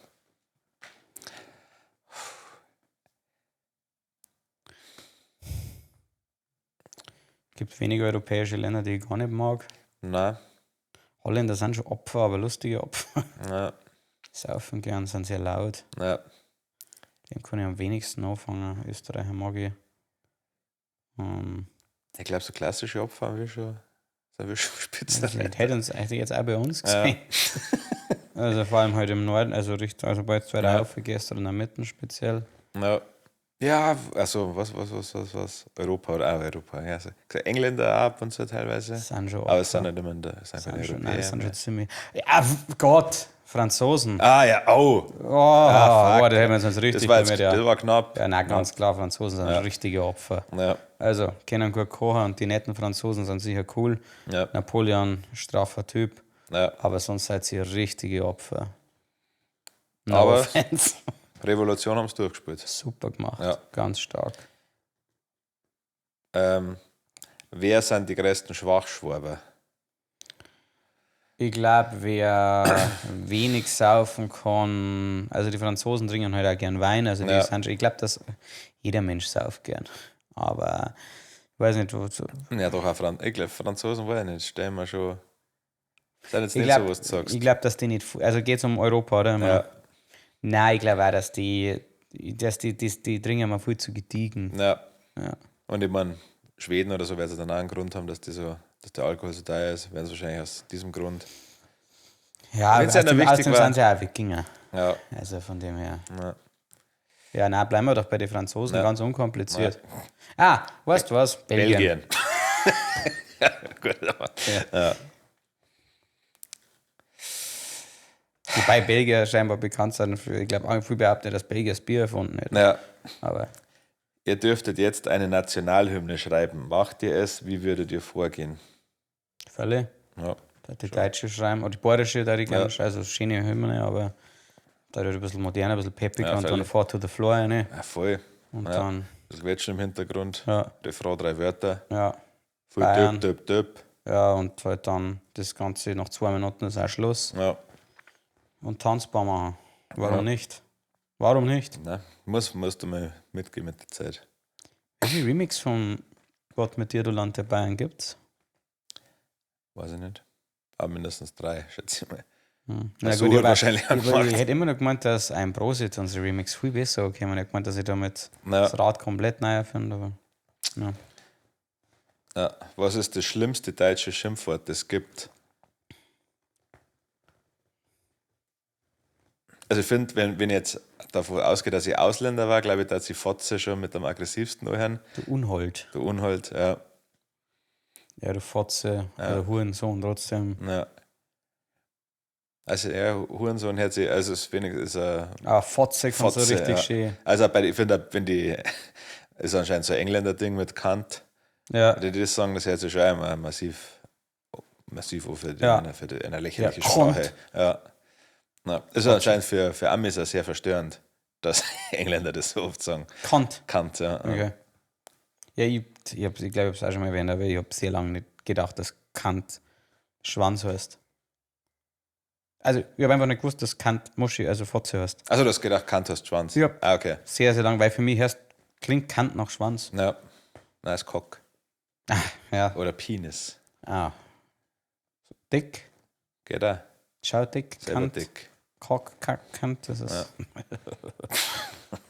[SPEAKER 2] Es gibt wenige europäische Länder, die ich gar nicht mag.
[SPEAKER 1] Na,
[SPEAKER 2] Holländer sind schon Opfer, aber lustige Opfer.
[SPEAKER 1] na,
[SPEAKER 2] Saufen gern, sind sehr laut.
[SPEAKER 1] na.
[SPEAKER 2] Dem kann ich am wenigsten anfangen. Österreicher mag ich.
[SPEAKER 1] Ich glaube, so klassische Opfer haben wir schon, sind wir schon
[SPEAKER 2] Weiß
[SPEAKER 1] spitze.
[SPEAKER 2] ich nicht. Hätte uns eigentlich jetzt auch bei uns gesehen. Also vor allem halt im Norden, also Richtung, also bald zwei
[SPEAKER 1] Ja.
[SPEAKER 2] ja. gestern in der Mitte speziell.
[SPEAKER 1] Ja. Ja, also was? Europa oder auch Europa. Ja, also, Engländer auch ab und zu teilweise.
[SPEAKER 2] Sind schon
[SPEAKER 1] Aber es sind
[SPEAKER 2] Opfer.
[SPEAKER 1] nicht immer in der, es sind keine
[SPEAKER 2] Sind schon,
[SPEAKER 1] Europäer.
[SPEAKER 2] nein, das sind
[SPEAKER 1] mehr.
[SPEAKER 2] schon ziemlich. Ja, Gott, Franzosen.
[SPEAKER 1] Ah ja, oh.
[SPEAKER 2] Oh,
[SPEAKER 1] Ah, fuck.
[SPEAKER 2] oh, da hätten wir uns richtig
[SPEAKER 1] Das war, jetzt,
[SPEAKER 2] damit, ja.
[SPEAKER 1] das war knapp.
[SPEAKER 2] Ja, nein, ganz klar, Franzosen sind richtige Opfer.
[SPEAKER 1] Ja,
[SPEAKER 2] Also, können gut kochen und die netten Franzosen sind sicher cool.
[SPEAKER 1] ja,
[SPEAKER 2] Napoleon, straffer Typ,
[SPEAKER 1] ja.
[SPEAKER 2] aber sonst seid ihr richtige Opfer. No
[SPEAKER 1] Aber-
[SPEAKER 2] offense.
[SPEAKER 1] Revolution haben sie durchgespielt.
[SPEAKER 2] Super gemacht,
[SPEAKER 1] Ja.
[SPEAKER 2] ganz stark.
[SPEAKER 1] Wer sind die größten Schwachschwaber?
[SPEAKER 2] Ich glaube, wer wenig saufen kann, also die Franzosen trinken halt auch gern Wein, also die
[SPEAKER 1] Ja.
[SPEAKER 2] sind schon, ich glaube, dass jeder Mensch sauft gern. Aber ich weiß nicht, wo, so,
[SPEAKER 1] Ja, doch auch ich glaube, Franzosen weiß ich nicht, stellen wir schon. Sind jetzt
[SPEAKER 2] ich
[SPEAKER 1] nicht
[SPEAKER 2] glaube,
[SPEAKER 1] so, was du sagst.
[SPEAKER 2] ich glaub, dass die nicht, also geht es um Europa, oder?
[SPEAKER 1] Ja.
[SPEAKER 2] Nein, ich glaube auch, dass die, die trinken immer viel zu gediegen.
[SPEAKER 1] Ja.
[SPEAKER 2] Ja.
[SPEAKER 1] Und ich meine, Schweden oder so werden sie dann auch einen Grund haben, dass, die so, dass der Alkohol so teuer ist, werden sie wahrscheinlich aus diesem Grund.
[SPEAKER 2] Ja,
[SPEAKER 1] Wenn's einer
[SPEAKER 2] außerdem,
[SPEAKER 1] wichtig
[SPEAKER 2] außerdem
[SPEAKER 1] war.
[SPEAKER 2] sind sie auch Wikinger.
[SPEAKER 1] Ja,
[SPEAKER 2] Also von dem her.
[SPEAKER 1] ja.
[SPEAKER 2] Ja, na, bleiben wir doch bei den Franzosen, ganz unkompliziert. Ah, weißt du was? Belgien.
[SPEAKER 1] Belgien. ja, gut, aber. Ja.
[SPEAKER 2] Wobei Belgier scheinbar bekannt sind für, ich glaube, viel behaupten, dass Belgier das Bier erfunden hat.
[SPEAKER 1] Ja.
[SPEAKER 2] Aber
[SPEAKER 1] Ihr dürftet jetzt eine Nationalhymne schreiben. Macht ihr es? Wie würdet ihr vorgehen?
[SPEAKER 2] völlig.
[SPEAKER 1] Ja.
[SPEAKER 2] Da die Deutsche schreiben, oder die Bayerische, da die gerne schreiben, also schöne Hymne, aber da wird ein bisschen moderner, ein bisschen peppiger
[SPEAKER 1] Ja,
[SPEAKER 2] und dann
[SPEAKER 1] völlig.
[SPEAKER 2] Far to the Floor rein.
[SPEAKER 1] Ja, voll.
[SPEAKER 2] Und
[SPEAKER 1] ja.
[SPEAKER 2] dann,
[SPEAKER 1] Das Quetschen im Hintergrund.
[SPEAKER 2] ja,
[SPEAKER 1] Refrain, drei Wörter.
[SPEAKER 2] ja,
[SPEAKER 1] Voll
[SPEAKER 2] Bayern.
[SPEAKER 1] düpp, düpp, düpp.
[SPEAKER 2] ja, und halt dann das Ganze nach 2 Minuten ist auch Schluss.
[SPEAKER 1] Ja.
[SPEAKER 2] Und tanzbar machen. Warum nicht? Warum nicht?
[SPEAKER 1] Nein, musst du mal mitgehen mit der Zeit.
[SPEAKER 2] Wie viel Remix von Gott mit dir, du Land der Bayern gibt's?
[SPEAKER 1] Weiß ich nicht. Aber mindestens drei, schätze ich mal.
[SPEAKER 2] Na
[SPEAKER 1] so
[SPEAKER 2] gut, ich
[SPEAKER 1] hat
[SPEAKER 2] hab-
[SPEAKER 1] wahrscheinlich
[SPEAKER 2] ich, ich,
[SPEAKER 1] angemacht.
[SPEAKER 2] hätte immer noch gemeint, dass ein Prosit unsere Remix viel besser okay. Ich hätte gemeint, dass ich damit
[SPEAKER 1] Ja.
[SPEAKER 2] das Rad komplett neu erfinde, aber ja.
[SPEAKER 1] Ja. Was ist das schlimmste deutsche Schimpfwort, das es gibt? Also ich finde, wenn ich jetzt davon ausgehe, dass ich Ausländer war, glaube ich, dass ich Fotze schon mit am aggressivsten anhören.
[SPEAKER 2] Du Unhold.
[SPEAKER 1] Du Unhold, ja.
[SPEAKER 2] Ja, du Fotze, oder Hurensohn trotzdem.
[SPEAKER 1] Ja. Also ja, Hurensohn hört sich, also es ist wenig, ist ein
[SPEAKER 2] Ah, Fotze kannst du
[SPEAKER 1] Fotze,
[SPEAKER 2] richtig
[SPEAKER 1] ja.
[SPEAKER 2] schön.
[SPEAKER 1] Also bei, ich finde, wenn die, ist anscheinend so ein Engländer-Ding mit Kant,
[SPEAKER 2] Ja,
[SPEAKER 1] wenn die das sagen, das hört sich schon einmal massiv, massiv an für, die,
[SPEAKER 2] Ja.
[SPEAKER 1] eine, für die, eine lächerliche
[SPEAKER 2] Ja, Kant.
[SPEAKER 1] Sprache. Ja. Na, ist anscheinend für Amis auch sehr verstörend, dass Engländer das so oft sagen.
[SPEAKER 2] Kant.
[SPEAKER 1] Kant, ja.
[SPEAKER 2] Okay. Ja, ich glaube, ich habe es auch schon mal erwähnt, aber ich habe sehr lange nicht gedacht, dass Kant Schwanz heißt. Also, ich habe einfach nicht gewusst, dass Kant Muschi, also Fotze heißt.
[SPEAKER 1] Also du hast gedacht, Kant heißt Schwanz.
[SPEAKER 2] Ja.
[SPEAKER 1] Ah, okay.
[SPEAKER 2] Sehr, sehr lang, weil für mich heißt, klingt Kant nach Schwanz.
[SPEAKER 1] Ja. Na, ist Cock.
[SPEAKER 2] Ja.
[SPEAKER 1] Oder Penis.
[SPEAKER 2] Ah. Dick,
[SPEAKER 1] Geht auch.
[SPEAKER 2] schau dick,
[SPEAKER 1] Selber
[SPEAKER 2] Kant,
[SPEAKER 1] dick.
[SPEAKER 2] Cock, Kack, Kant, das ist.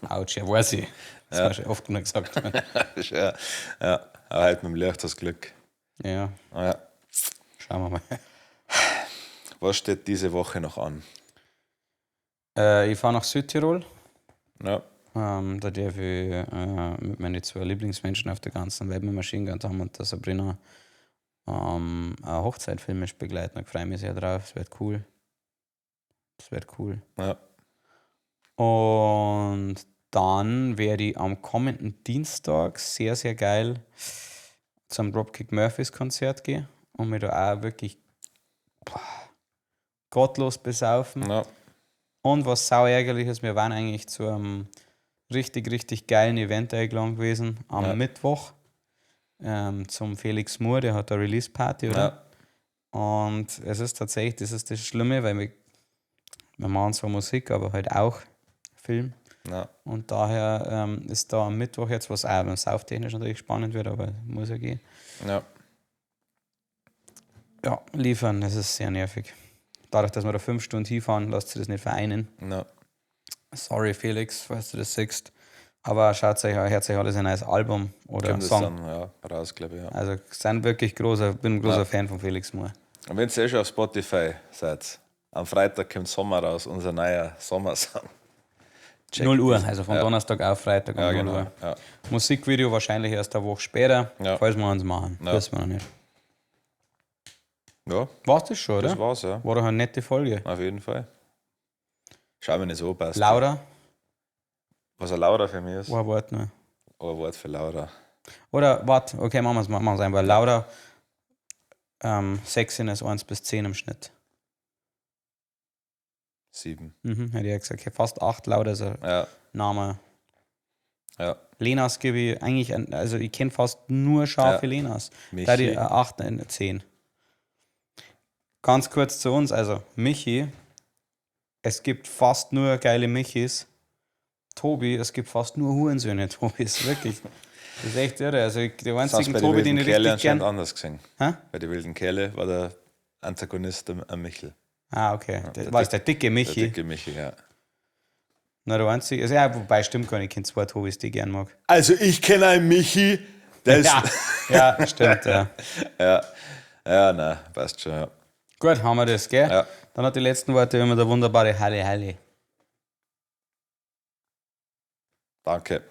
[SPEAKER 2] Autsch, ja, weiß ich. Das war schon oft genug gesagt.
[SPEAKER 1] Ja, ja. Aber halt mit dem Licht hast Glück.
[SPEAKER 2] Ja,
[SPEAKER 1] Ja.
[SPEAKER 2] schauen wir mal.
[SPEAKER 1] Was steht diese Woche noch an?
[SPEAKER 2] Ich fahre nach Südtirol.
[SPEAKER 1] Ja.
[SPEAKER 2] Da darf ich mit meinen zwei Lieblingsmenschen auf der ganzen Welt mit Machine Gun Tom und der Sabrina eine Hochzeit filmisch begleiten. Da freue ich mich sehr drauf. Das wird cool. Das wird cool.
[SPEAKER 1] Ja.
[SPEAKER 2] Und dann werde ich am kommenden Dienstag sehr, sehr geil zum Dropkick Murphys Konzert gehen und mir da auch wirklich gottlos besaufen.
[SPEAKER 1] Ja.
[SPEAKER 2] Und was sau ärgerlich ist, wir waren eigentlich zu einem richtig, richtig geilen Event eingeladen gewesen am Mittwoch zum Felix Moore, der hat eine Release-Party, oder?
[SPEAKER 1] Ja.
[SPEAKER 2] Und es ist tatsächlich, das ist das Schlimme, weil wir machen zwar Musik, aber halt auch Film.
[SPEAKER 1] Ja.
[SPEAKER 2] Und daher ist da am Mittwoch jetzt, was auch beim Sauftechnisch natürlich spannend wird, aber muss ja gehen.
[SPEAKER 1] Ja.
[SPEAKER 2] Ja, liefern, das ist sehr nervig. Dadurch, dass wir da 5 Stunden hinfahren, lasst sich das nicht vereinen.
[SPEAKER 1] Ja.
[SPEAKER 2] Sorry, Felix, falls du das siehst. Aber schaut euch, hört euch alles ein neues Album oder
[SPEAKER 1] Kommt das
[SPEAKER 2] Song.
[SPEAKER 1] dann, ja, raus, glaube ich. Ja.
[SPEAKER 2] Also sind wirklich großer, bin ein großer Fan von Felix Moore.
[SPEAKER 1] Und wenn ihr eh schon auf Spotify seid, am Freitag kommt Sommer raus, unser neuer Sommersong. Checkt
[SPEAKER 2] 0 Uhr,
[SPEAKER 1] das.
[SPEAKER 2] also von Donnerstag auf Freitag um
[SPEAKER 1] Ja,
[SPEAKER 2] 0
[SPEAKER 1] genau.
[SPEAKER 2] Uhr.
[SPEAKER 1] Ja.
[SPEAKER 2] Musikvideo wahrscheinlich erst eine Woche später, falls wir uns machen.
[SPEAKER 1] Ja.
[SPEAKER 2] Wissen wir noch nicht.
[SPEAKER 1] Ja,
[SPEAKER 2] War's das schon, oder?
[SPEAKER 1] das war's, ja.
[SPEAKER 2] War doch eine nette Folge.
[SPEAKER 1] Auf jeden Fall. Schau mir nicht so, passt.
[SPEAKER 2] Laura,
[SPEAKER 1] Was eine Laura für mich ist.
[SPEAKER 2] ein Wort nur.
[SPEAKER 1] Ein Wort für Laura.
[SPEAKER 2] Oder, warte, okay, machen wir es einfach. Laura, Sexiness 1 bis 10 im Schnitt.
[SPEAKER 1] 7.
[SPEAKER 2] Hätte ich ja gesagt. Okay, fast 8, Laura ist ein
[SPEAKER 1] Ja,
[SPEAKER 2] Name.
[SPEAKER 1] ja.
[SPEAKER 2] Lenas gebe ich eigentlich, also ich kenne fast nur scharfe
[SPEAKER 1] Ja.
[SPEAKER 2] Lenas.
[SPEAKER 1] Michi.
[SPEAKER 2] Da die 8, 9, 10. Ganz kurz zu uns, also Michi, es gibt fast nur geile Michis. Tobi, es gibt fast nur Hurensöhne, Tobis, wirklich. Das ist echt irre. Also ich, der
[SPEAKER 1] Das hast
[SPEAKER 2] einzigen
[SPEAKER 1] bei den
[SPEAKER 2] Tobi, den
[SPEAKER 1] wilden
[SPEAKER 2] ich
[SPEAKER 1] Kerle
[SPEAKER 2] richtig
[SPEAKER 1] anscheinend
[SPEAKER 2] gern.
[SPEAKER 1] anders gesehen.
[SPEAKER 2] Hä?
[SPEAKER 1] Bei den wilden Kerle war der Antagonist der Michel.
[SPEAKER 2] Ah, okay. Der,
[SPEAKER 1] der
[SPEAKER 2] war es der dicke Michi?
[SPEAKER 1] Der dicke Michi, ja.
[SPEAKER 2] Na, der einzige, also, ja, wobei stimmt gar nicht, ich kenne zwei Tobis, die ich gern mag.
[SPEAKER 1] Also ich kenne einen Michi, der ist.
[SPEAKER 2] Ja, ja, stimmt, ja.
[SPEAKER 1] Ja, ja, nein, passt schon, ja.
[SPEAKER 2] Gut, haben wir das, gell?
[SPEAKER 1] Ja.
[SPEAKER 2] Dann hat die letzten Worte immer der wunderbare Halle Halle.
[SPEAKER 1] Danke.